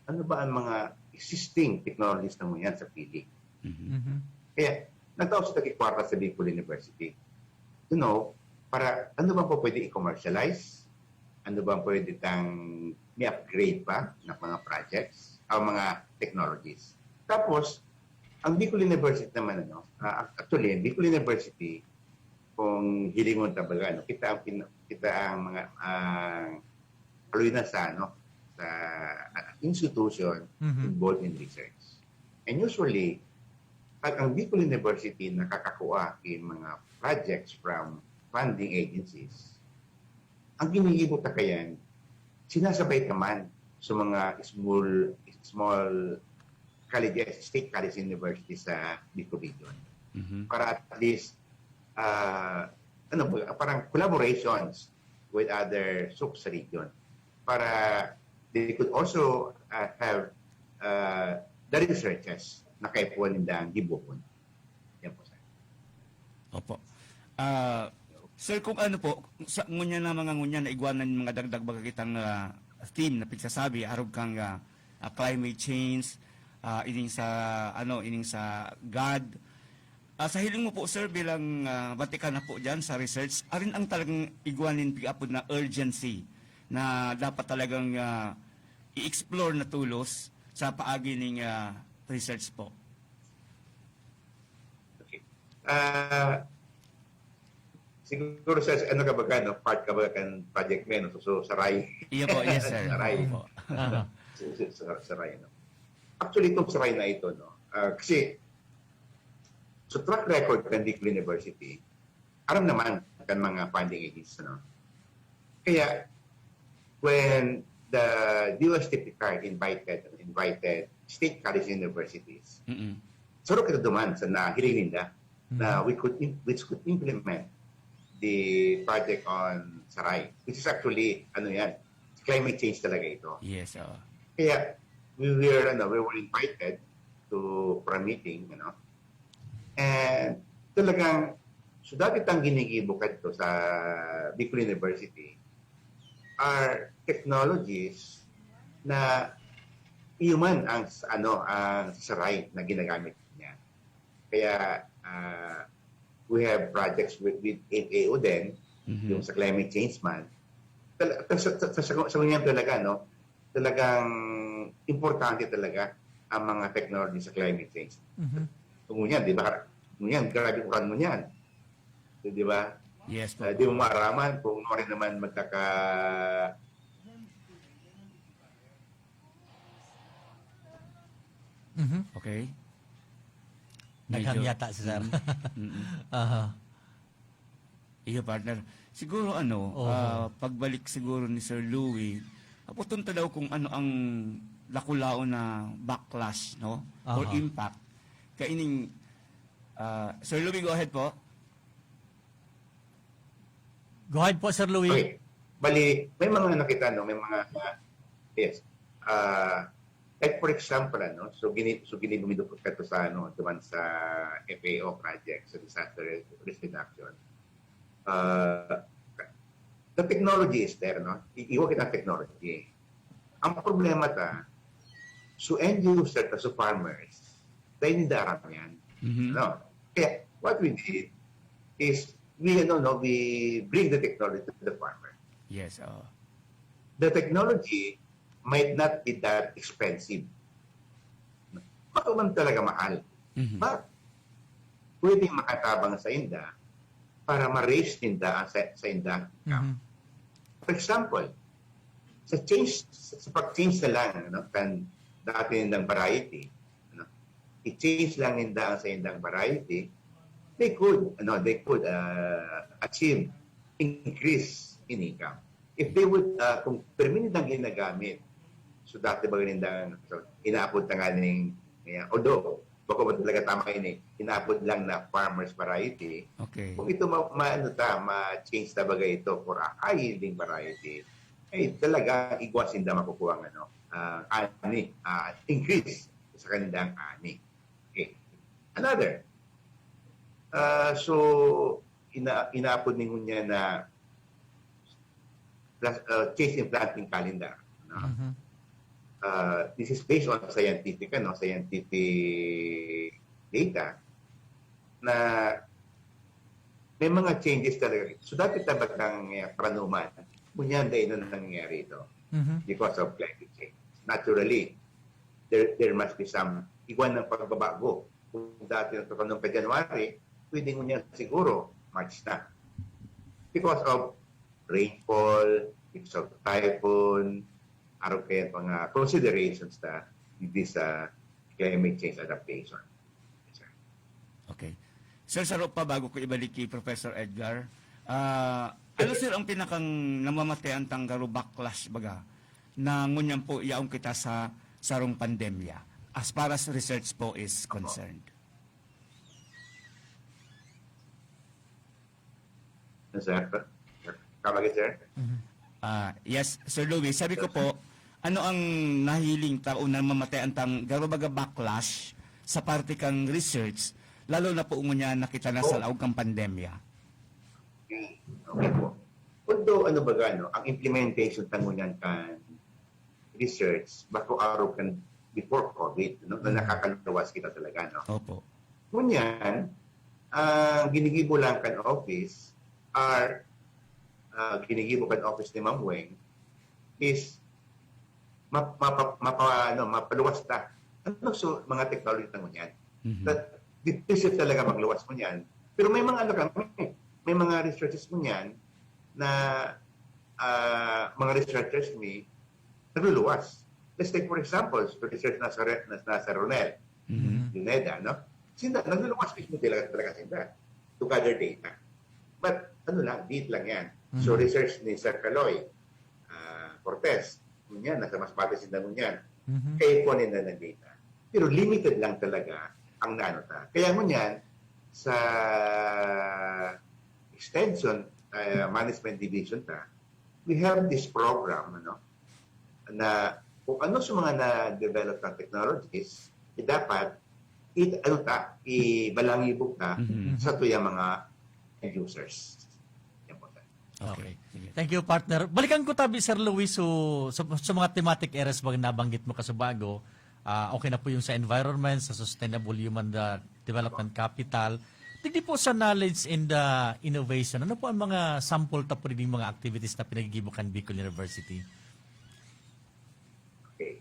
ano ba ang mga existing technologies na yan sa P D. Mhm. Kaya, nagtaos ito kwarta sa Bicol University. You know, para ano ba po pwede i-commercialize? Ano ba pwede tang may upgrade pa ng mga projects o mga technologies? Tapos, ang Bicol University naman, ano, ah, actually, ang Bicol University, kung hilingon ta baga, ano, kita ang, pin- kita ang mga ah, haloy na sa, ano, sa ah, institution Mhm. involved in research. And usually, pag ang Bicol University nakakakuha ng mga projects from funding agencies, ang ginigibo ta kayan, sinasabay naman sa mga small small colleges, state college university sa Bicol region. Mhm. Para at least, ah, ano ba, parang collaborations with other SOCs sa region. Para they could also ah, have uh, the researches na kaipuhan ninda ang gibohon. Yan po, sir. Opo. Ah, sir, kung ano po, sa ngunyan na mga ngunyan na igwanan yung mga dagdag baga kitang ah, theme na pigsasabi, arog kang ah, ah, climate change, ah, ining sa ano, ining sa God. Ah, sa hiling mo po, sir, bilang ah, batikan na po diyan sa research, arin ang talagang igwanin pig-apod na urgency na dapat talagang ah, i-explore na tulos sa paagi ning ah, research po. Okay. Ah, siguro sa ano ka ba ka, no? Part ka ba kan Project Men, no? So, so Saray. Iyo po, yes sir. Saray. Opo. Aha. So, so, Sar- Saray, no? Actually, itong Saray na ito, no? Ah, kasi, so track record ng Degree University, aram naman kan mga funding agencies, no? Kaya, when the D O S T P card invited, invited state college universities, Mm-mm. saro kita duman sa nahiling ninda na Mhm. we could im- which could implement the project on Saray, which is actually, ano yan, climate change talaga ito. Yes, oo. Kaya we were, ano, we were invited to for a meeting, ano. And talagang, so dati tang ginigibo kadto sa Bicol University are technologies na human ang s- ano ang Saray na ginagamit niya. Kaya ah, we have projects with, with F A O din, Mhm. yung sa climate change man. Tal- sa, sa, sa, sa, sa ngunyan talaga, no? Talagang importante talaga ang mga technology sa climate change. Mhm. Kung ngunyan, di ba? Ngunyan, grabe uran ngunyan. Di ba? Yes po. Uh, di mo maaraman kung ano rin naman magkaka... Mhm. Okay. Naghang Medyo- yata si sir. Mm, mm. Aha. Iyo, partner. Siguro ano, Oo. ah, pagbalik siguro ni Sir Louie, aputon ta daw kung ano ang lakulaon na backlash, no? Or Aha. impact. Kaining, ah, Sir Louie, go ahead po. Go ahead po, Sir Louie. Okay. Bali, may mga nakita, no? May mga, uh, yes. Uh, like for example, ano, so gini so gini bumidukot ka to sa ano, duman sa F A O project, sa disaster risk reduction. Uh, the technology is there, no? I- iwa kita ang technology. Ang problema ta, so end user ta, so farmers, dahil hindi aram yan. Mhm. No? Kaya, what we did is, we, ano, no, we bring the technology to the farmer. Yes, oo. The technology might not be that expensive. Baka man talaga mahal. Mhm. But, pwedeng makatabang sa inda para ma-raise ninda ang sa, sa inda. Mhm. For example, sa change, sa pag-change na lang, ano, kan dati nilang variety, ano, i-change lang ninda ang sa indang variety, they could, ano, they could uh, achieve increase in income. If they would, uh, kung permi nindang ginagamit, so dati ba nindang, so, inaapod na nga ning, yeah, although, bako ba talaga tama ini, inaapod lang na farmer's variety, Okay. kung ito ma, ma ano ta, ma-change na bagay ito for a high yielding variety, ay talaga igwa sinda makukuha ang ano, ah, ani, ah, increase sa kanilang ani. Okay. Another. Ah, so ina inaapod ni ngunyan na plus, ah, change in planting calendar, no? Mhm. Uh, this is based on scientific, ano, scientific data na may mga changes talaga. So dati talagang uh, paranuman, ngunyan dahil na nangyayari ito Mhm. because of climate change. Naturally, there, there must be some iwan ng pagbabago. Kung dati nagtatanom ka January, pwede ngunyan siguro March na. Because of rainfall, because of typhoon, arog kaya mga considerations na hindi sa climate change adaptation. Okay. Sir, saro pa bago ko ibalik kay Professor Edgar. Ah, ano sir ang pinakang namamatean tang garo backlash baga na ngunyan po yaon kita sa sarong pandemya as far as research po is concerned? Sir, tama ka, sir? Mhm. Ah, yes, Sir Louis, sabi ko po, Ano ang nahiling ta o namamatean tang garo baga backlash sa parte kang research, lalo na po ngunyan nakita na sa laog kan pandemya? Okay po. Although, ano baga, no, ang implementation ta ngunyan kan research, bako arog kan before COVID, no, na nakakaluwas kita talaga, no? Opo. Ngunyan, ang ginigibo lang kan office are, ah, ginigibo kan office ni Ma'am Weng is map-, mapa-, mapa-, ano, mapaluwas ta. Ano, so, mga technology ta ngunyan. Mhm. That, difficult talaga magluwas ngunyan. Pero may mga ano kami, may mga researchers ngunyan na, ah, mga researchers ni nagluluwas. Let's take for example, so research na sa, Re-, na, na sa Ronel, Mhm. Luneda, no? Sinda, nagluluwas mismo talaga, talaga sinda to gather data. But, ano lang, beat lang yan. So, Mhm. research ni Sir Kaloy, ah, Cortez, ngunyan, nasa Masbate sinda ngunyan. Mhm. Kaya po nila ng data. Pero limited lang talaga ang naano ta. Kaya ngunyan, sa extension, ah, management division ta, we have this program, ano, na kung ano sa mga na-develop ng technologies, eh, dapat, it, ano ta, ibalangibog ta Mhm. sa tuyang mga end users. Yan po, sir. Okay. Thank you, partner. Balikan ko tabi, Sir Luis, so, sa, sa mga thematic areas bang nabanggit mo kasubago, ah, okay na po yung sa environment, sa sustainable human, ah, development capital. Digdi po sa knowledge and, ah, innovation, ano po ang mga sample ta po digdi mga activities na pinagigibo kan Bicol University? Okay.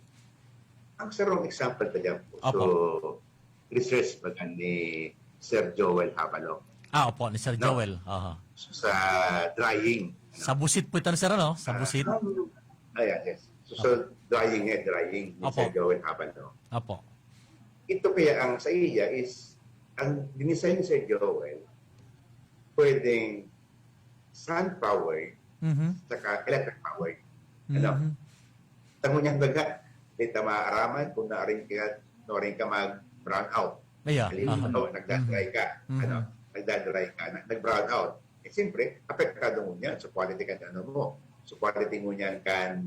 Ang sarong example ta dyan po. Opo. So, research baga ni Sir Joel Habalo. Ah, opo, ni Sir No. Joel. Aha. So, sa drying. Ano? Sa Busit po ito, sir, ano? Sa Busit? Ah, ah, yeah, yes. So, so drying eh, drying ni Opo. Sir Joel Habalo. Opo. Ito kaya ang sa iya is, ang dinesign ni Sir Joel, pwedeng sun power Mhm. saka electric power. Ano? Mhm. Tango niya baga, di ta maaraman kung naaring ka, naaring ka mag-brown out. Ayan. Halimbawa, Aha. nagdadry ka. Mhm. Ano? Nagdadry ka, na, nag-brown out. Eh, siyempre, apektado mo niyan sa quality kan ano mo. Sa quality mo niyan kan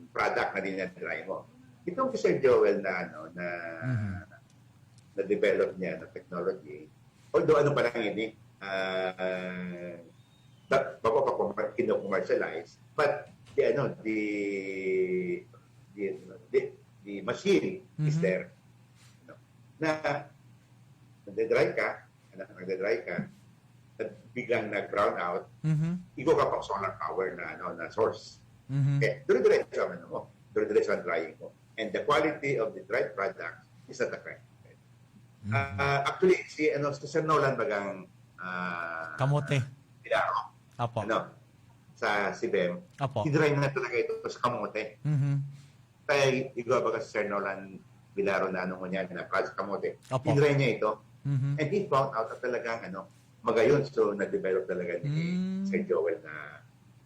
product na dinadry mo. Itong si Sir Joel na ano, na Mhm. na-develop niya na technology, although ano pa lang yun eh, ah, da-, bako pa kung kino-commercialize, but the ano, the, the, the, the machine is Mhm. there. No? Na nagdadry ka, ano, nagdadry ka, at biglang nag-brown out, Mhm. igo ka pang solar power na, ano, na source. Mhm. Okay, dire-diretso ang ano mo. Dire-diretso ang drying mo. And the quality of the dried product is not affected. Mhm. Ah, actually, si, ano, si Sir Nolan bagang, ah, Kamote. Pilaro, Opo. ano, sa CBEM, Opo. dry na talaga ito sa kamote. Mhm. Kaya igwa baga si Sir Nolan Bilaro na ano ngunyan, na project kamote. Opo. Dry niya ito. Mhm. And he found out na talagang ano, magayon. So, na-develop talaga ni Mm. Sir Joel na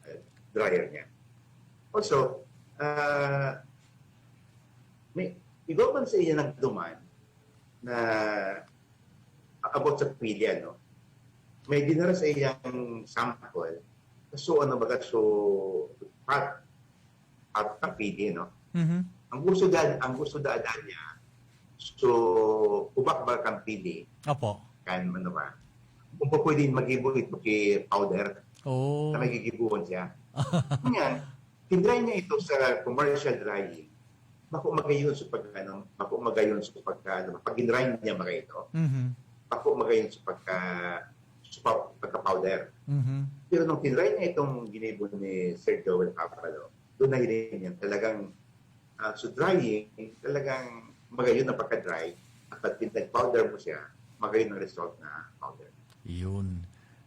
uh, dryer niya. Also, ah, may, igwa man sa iya nagduman na about sa pili, ano? May dinara sa iyang sample. So, ano baga, so, part, part ng pili, no? Mhm. Ang gusto dan, ang gusto daadan niya, so, ubak ba kang pili? Opo. Kan ano ba? Kung pa pwede, magibo ito ki powder, Oh. na magigibuhon siya. Ngayon, tinry niya ito sa commercial drying. Bako magayon sa pag, ano, bako magayon sa pagka, ano, pag-dry niya mga ito. Mhm. Bako magayon sa pagka, sa pa-, pagka-powder. Mhm. Pero nung tinry niya itong ginibo ni Sir Joel Papalo, doon nahiling niya talagang, ah, so drying, talagang magayon ang pagka-dry. At pag pinag-powder mo siya, magayon ang result na powder. Yun.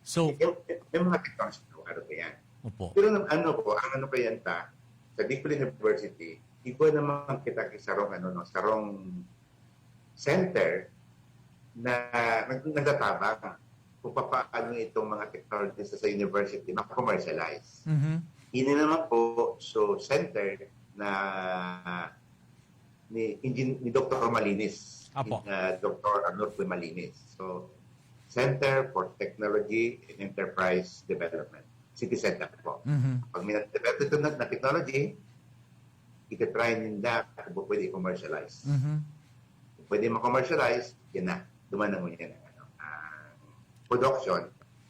So, Yung, yung mga technology na ano pa yan. opo. Pero nung ano po, ang ano pa yan ta, sa Bicol University, iba naman kita kay sarong, ano, no, sarong center na nag-, nagtatabang kung paano itong mga technologies sa university ma-commercialize. Mhm. Ini naman po, so center na ni Engin-, ni Doktor Malinis, Apo. uh, Doktor Arnulfo Malinis. So, Center for Technology and Enterprise Development, City Center po. Mhm. Pag may na-develop ito na, na technology, ika-try ninda kung pwede i-commercialize. Mhm. Kung pwede ma-commercialize, yan na. Duman na ngunyan ang, ano, ang production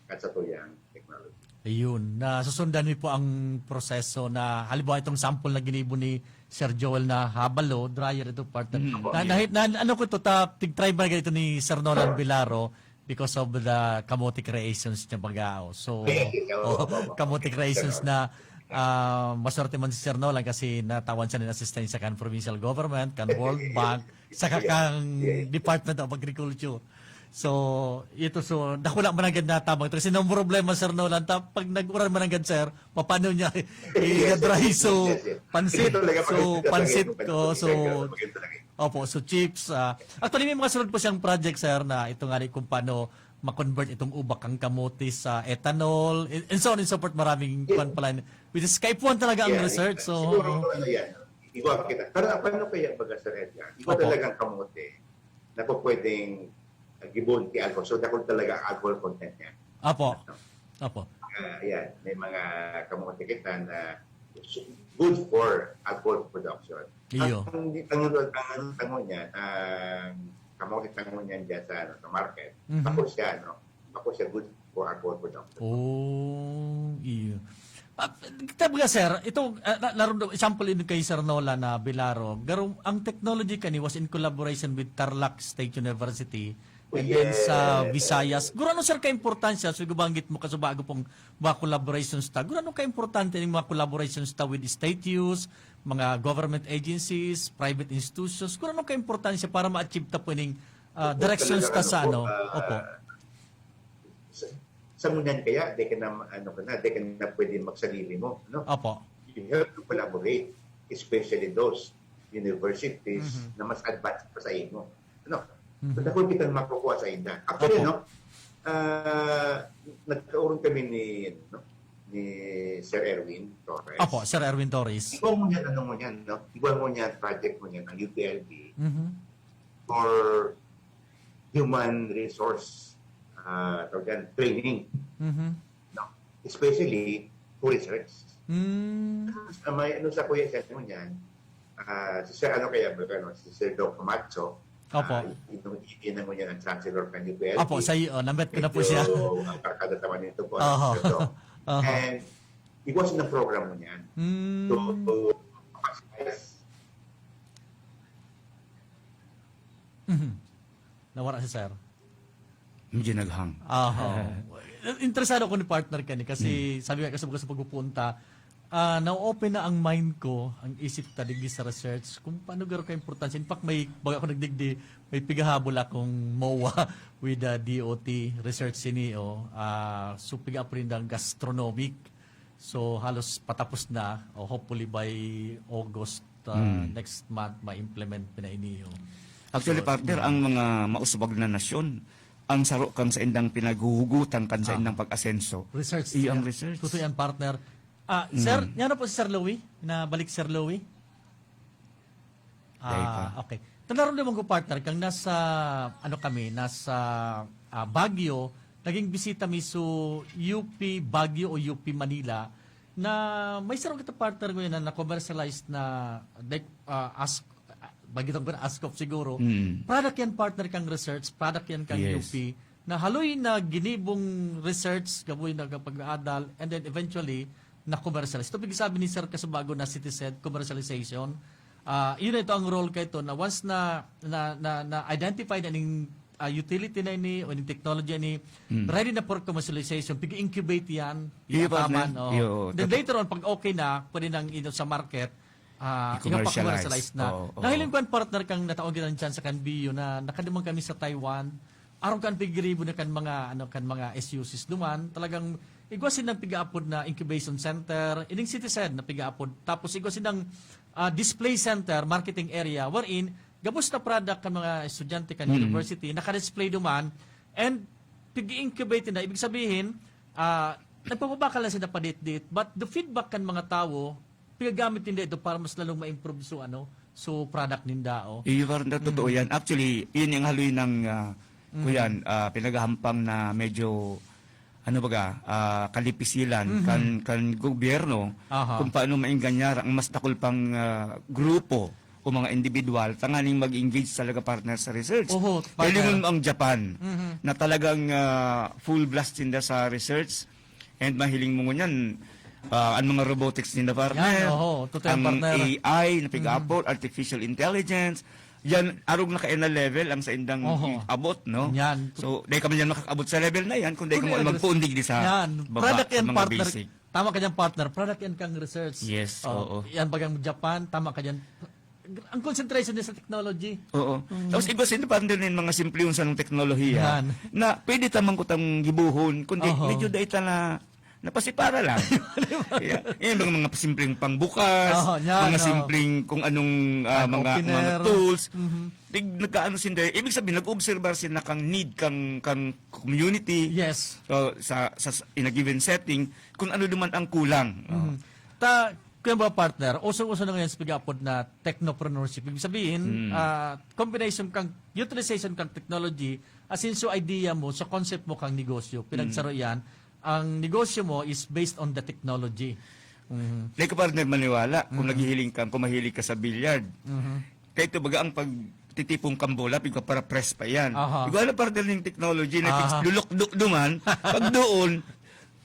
at sa tuyang technology. Ayun, na susundan mi po ang proseso na, halimbawa, itong sample na ginibo ni Sir Joel na habalo, dryer ito, partner. Mm. Na, na, na, ano ko ito, ta, tig-try ba ito ni Sir Nolan Bilaro because of the kamote creations niya baga. So, Yes, yes, oo, oh, oo, oo. kamote creations na ah, maswerte man si Sir Nolan kasi natawan siya ng asistensya kan provincial government, kan World Bank, saka kan Yes. Department of Agriculture. So, ito, so, dakula man ang ganda tabang ito. Kasi nang problema, Sir Nolan, ta, pag nag-uran man ang gad, sir, paano niya i-dry? So, Yes, yes. pansit. Ito talaga, So, maganda talaga pansit yung ko. So, maganda talaga. opo, so chips. Ah, actually, may mga sunod po siyang project, sir, na ito nga rin kung paano ma-convert itong uba kang kamote sa ethanol, and and so on and so forth. Maraming Yeah. kwan pala, which is kaipuhan talaga ang Yeah, research. So, siguro, oo. Ano yan, iba kita. Pero paano kaya baga, Sir Edgar? Iba Opo. Talagang kamote na po pwedeng uh, gibon ki alcohol. So, dakul talaga ang alcohol content niya. Apo. Apo. Ah, yan, may mga kamote kita na good for alcohol production. Iyo. Ang, ang, ang, ang, ang tango niya, ang kamote tango niya dyan sa, ano, sa market, Mhm. Bako siya, no? Bako siya good for alcohol production. Oh, iyo. Ah, kita ba, sir, ito, ah, na, narumdam, example, yun kay Sir Nolan na Bilaro, garong, ang technology kani was in collaboration with Tarlac State University and then sa Yes. Visayas. Guro, ano, sir, ka-importansya? So, gubanggit mo, kasubago pong mga collaborations ta. Guro, ano ka-importante ng mga collaborations ta with state use, mga government agencies, private institutions? Guro, ano ka-importansya para ma-achieve ta po ning ah, Opo, directions talaga, ta ano sa po, ano? ah, Opo. Sa, sa ngunyan kaya, di ka na, ano ka na, di ka na pwede magsarili mo, no? Opo. You have to collaborate, especially those universities Mhm. na mas advanced pa sa imo. Ano? Mhm. So, dakul kitang makukuha sa inda. Actually, Opo. No? Ah, nagkaroon kami ni, no? Ni Sir Erwin Torres. Opo, Sir Erwin Torres. Ikaw mo yan, ano mo yan, no? Ikaw mo yan, project mo yan, ang U P L B Mhm. for human resource, ah, tawag yan, training, Mhm. no? Especially for research. Mm. Sa may, ano sa kuya siya mo niyan, ah, si Sir, ano kaya, ano, si Sir Doc Camacho, Opo. ah, yun, yun ang niya ang chancellor ng U P L. Opo, sa iyo, namit ko na po siya. Ang karkada tama nito po, Oho. Sir Doc. Oho. And it was in the program mo niyan. Mm. So, so, Mhm. Nawara si Sir. Medyo naghang. Aha. Interesado ako ni partner kani kasi sabi nga kasi sa pagpupunta, ah, na-open na ang mind ko, ang isip ta digdi sa research, kung paano garo ka importansya. In fact, may, baga ako nagdigdi, may pigahabol akong MOA with the D O T research sini, oh. Ah, so, piga-apod nindang gastronomic. So, halos patapos na, o hopefully by August, ah, Hmm. next month, ma-implement na ini, oh. Actually, So, partner, ang mga mausbag na nasyon, ang saro kan sa indang pinaghuhugutan kan sa Ah. indang pag-asenso. Research. Iyo ang Yeah. research. Totoo yan, partner. Ah, sir, Mm. yan na po si Sir Louie. Nabalik si Sir Louie. Dahil pa. Ah, okay. Tanaron naman ko, partner, kang nasa, ano kami, nasa ah, Baguio, naging bisita mi so U P Baguio o U P Manila, na may sarong kita, partner, ko na na-commercialize na, like, ah, as, ah, bagitong ko na ASCOP siguro. Mm. Product yan, partner, kang research, product yan kang Yes. U P, na haloy na ginibong research, gaboy na kapag-aadal, and then eventually, na-commercialize. Ito pigsabi ni Sir Kasubago na citizen commercialization. Ah, yun, ito ang role ka ito, na once na na, na, na identify na ning ah, utility na ini o ning technology ni, Mm. ready na for commercialization, pig-incubate yan, Iyo, iyataman, partner. oh. Iyo, Then totoo. Later on, pag okay na, pwede nang ino sa market, ah, I-commercialize. ipa-commercialize na. Oo, oo. Dahil yung kwan, partner, kang nataon kita dyan sa Canbio na nakaduman kami sa Taiwan, arog kan pigiribo na kan mga, ano, kan mga S U Cs duman, talagang igwa silang pigaapod na incubation center, ining citizen na pigaapod, tapos igwa silang ah, display center, marketing area, wherein gabos na product kan mga estudyante kan Mm. university, naka-display duman, and pig-incubate na. Ibig sabihin, ah, nagpapabakal na sila padit-dit, but the feedback kan mga tawo, pigagamit ninda ito para mas lalong ma-improve so, ano, so product ninda, oh. Iyo, partner, totoo Mm. yan. Actually, yun yung haloy ng, ah, Mm. kuyan, ah, pinaghahampang na medyo ano baga, ah, kalipisilan Mhm. kan, kan gobyerno Aha. kung paano maenganyar ang mas dakul pang, ah, grupo o mga individual tanganing mag-engage talaga, partner, sa research. Oho, Kailingon partner. mo ang Japan Mhm. na talagang, ah, full blast sinda sa research and mahiling mo ngunyan, ah, ang mga robotics ninda, partner, Yan, oho. Totoo yan, ang partner. A I na pig-apple, Mhm. artificial intelligence, yan, arog na kayo na level ang sa indang Oho. abot, no? Yan. So, dahil ka man yan makakabot sa level na yan, kung dahil ka Kundi mo nag- magpuundig di sa Yan. baba, Product sa yan, mga partner. basic. Tama ka dyan, partner. Product yan kang research. Yes, Oh, oo. Yan bagang Japan, tama ka dyan. Ang concentration niya sa technology. Oo. Mm. Tapos iba sila, partner, nin mga simple yung sa teknolohiya Yan. na pwede tamang kutang gibuhon, kundi Oho. medyo dahil na napasipara lang. Di ba? Yeah. Yan, mga, mga simpleng pangbukas, Oo, yan, mga oo. simpleng kung anong, ah, An mga, opener. mga tools. Mhm. Tig-, nagkaano sinda, ibig sabihin, nag-obserbar sila kang need kang, kang community. Yes. So, sa, sa, in a given setting, kung ano naman ang kulang. Oh. Mhm. Ta, kaya ba, partner, usong-uso na ngayon sa pag-aapod na technopreneurship. Ibig sabihin, Mm. ah, combination kang utilization kang technology, asin so idea mo, sa concept mo kang negosyo. Pinagsaro Mm. yan, ang negosyo mo is based on the technology. Mhm. Like, partner, maniwala, kung Mhm. naghihiling ka, kung mahilig ka sa billiard, Mhm. kaya ito baga ang pagtitipong kambola, pigpapara-press pa yan. Aha. Igual na, partner, ng technology na Aha. lulok-duk duman, pag doon,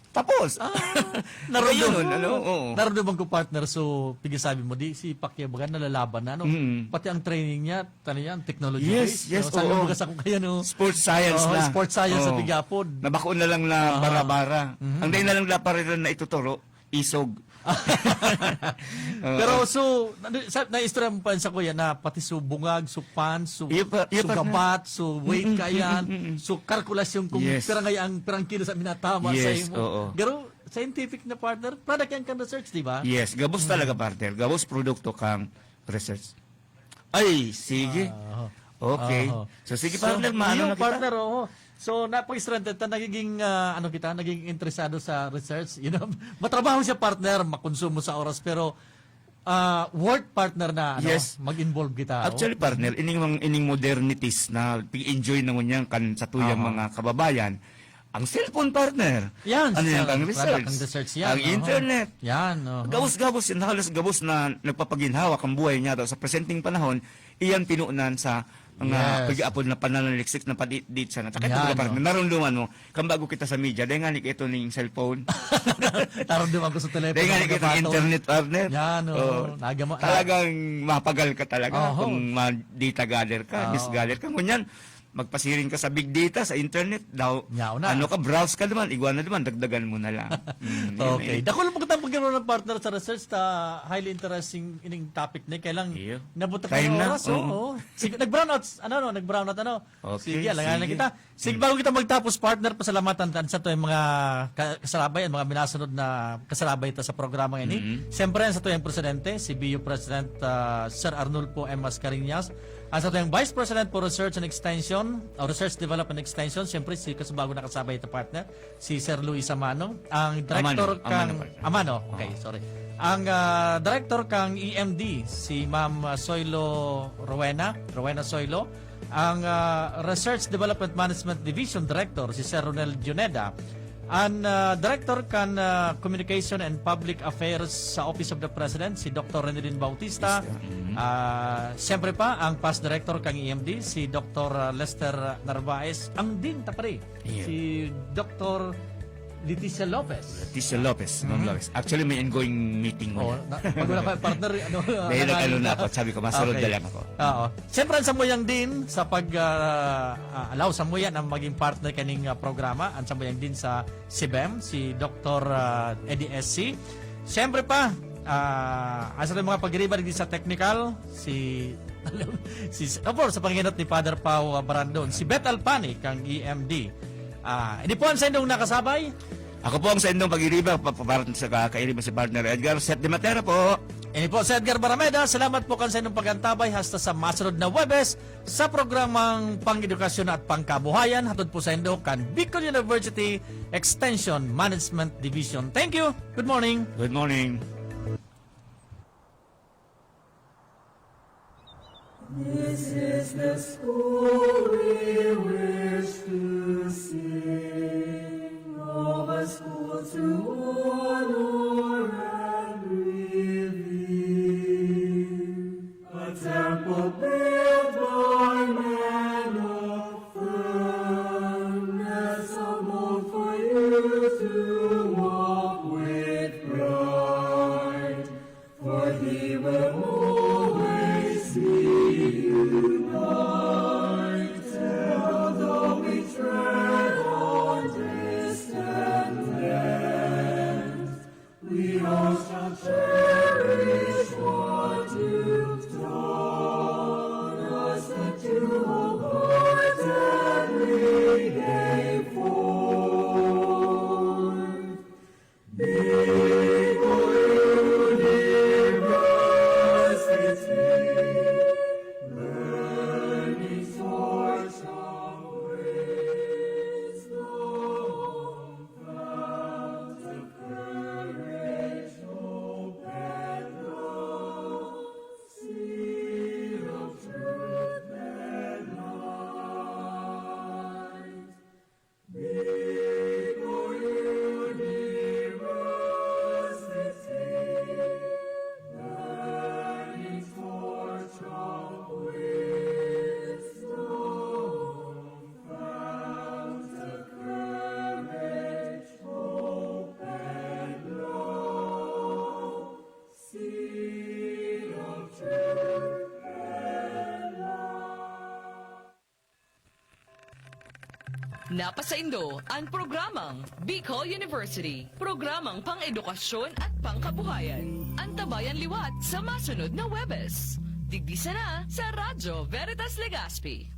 tapos. Ah, Kaya naroon yun, doon. ano, oo. Naroon doon ko, partner, so, pigisabi mo, di, si Pacquiao baga nalalaban na, ano? Mm. Pati ang training niya, tani yan, technology Yes, based. yes, So, sabi oo. mo, baga sa kung kaya, no? Sports science Oo, na. sports science sa Oo. pigapod. Nabako na lang na Aha. bara-bara. Mhm. Ang dahil na lang dapat rin na ituturo, isog. Oo. Pero so, na, sa, na-istorya mo pa sa kuya na pati so bungag, so pan, so, Iyo pa, iyo so pa na. gabat, so weight Mm, mm, kaiyan, mm, mm, mm. so kalkulasyon kung Yes. pirang ay ang pirang kilo sa minatama sa Yes, imo. oo. Pero scientific na, partner, product yan kang research, di ba? Yes, gabos Mm. talaga, partner. Gabos produkto kang research. Ay, sige. Ah, Okay. Oo. So, sige, So, partner, maano yun, na kita? partner, oo. So, napag-stranded ta, nagiging, ah, ano kita, nagiging interesado sa research. You know, matrabaho siya, partner, makonsumo sa oras, pero, ah, worth, partner, na, ano, Yes. mag-involve kita, oh. Actually, partner, ining mga, ining modernities na pig-enjoy na ngunyan kan sa tuyang Aha. mga kababayan, ang cellphone, partner. Yan, Ano yan, sa kang product research? ng research yan, Ang oo. internet. Yan, oo. Gabos-gabos yan, halos gabos na nagpapaginhawa kang buhay niya daw sa presenteng panahon, iyan pinuunan sa mga Yes. pag-aapod na pananaliksik na padit-dit siya. Nakita Yan, mo, partner, oh. narumduman mo, kang bago kita sa media, dahil nga ni ito ning cellphone. Narumduman ko sa telepono, Dahil nga ni mga ito bato. internet, partner. Yan, oh. Oh. Nagama-, Talagang mapagal ka talaga Oho. kung ma-data gather ka, Oo. news gather ka. Ngunyan, magpasiring ka sa big data, sa internet, daw, Yaw na. ano ka, browse ka naman, igwa na naman, dagdagan mo na lang. Mm, yun Okay. eh. Dakul mo kitang pagkaroon ng partner sa research, ta highly interesting ining topic na, kaya lang Iyo. nabutak Time na yung na, oras, oh. oo. Sige, nag-brownout, ano, no, nag-brownout, ano? Okay, Sige, alangan na sige. kita. Sige, Mm. bago kita magtapos, partner, pasalamatan ta sa to yung mga ka-, kasarabay, ang mga minasunod na kasarabay ta sa programa ini. Mm. Siyempre, ang sa to yung presidente, si B U President, ah, Sir Arnulfo M. Mascarenhas, ang sa to yung Vice President for Research and Extension, o Research Development Extension, siyempre, si kasubago na kasabay ta, partner, si Sir Luis Amano, ang director Amano, kang Amano, partner. Amano, okay, Oo. sorry. Ang, ah, director kang E M D, si Ma'am, ah, Soylo Rowena, Rowena Soylo, ang, ah, Research Development Management Division Director, si Sir Ronel Juneda, ang, ah, Director kan, ah, Communication and Public Affairs sa Office of the President, si Doktor Renelin Bautista, Bautista, mm. ah, siyempre pa, ang past Director kang E M D, si Doktor Lester Narvaez, ang din tapari, Iya. si Doktor Leticia Lopez. Leticia Lopez, Ma'am Mhm. Lopez. Actually, may ongoing meeting mo Oh, na. na, pag wala pa, partner, ano, Dahil ano nag-ano na na. ako, sabi ko, masunod Okay. na lang ako. Oo. Siyempre, ang samuyang din sa pag, ah, ah, allow samuya na maging partner kaning, ah, programa, ang samuyang din sa C B M, si Doktor, ah, Eddie S C. Siyempre pa, ah, ang sa mga pagriba din sa technical, si, si, of course, sa panginot ni Father Pao, ah, Barandon, si Beth Alpani, kang E M D. Ah, ini po ang sa inyong nakasabay. Ako po ang sa inyong pag-iriba, pa-, pa-, para sa ka-, kairiba si Partner Edgar. Seth de Matera po. Ini po si Edgar Barameda. Salamat po kan sa inyong pag-antabay. Hasta sa masunod na Huwebes sa programang Pang-edukasyon at Pangkabuhayan. Hatod po sa indo kan Bicol University Extension Management Division. Thank you. Good morning. Good morning. This is the school we wish to sing. Napasaindo an programang Bicol University, programang pang-edukasyon at pangkabuhayan. Antabayan liwat sa masunod na Huwebes. Digdi sana sa Radyo Veritas Legazpi.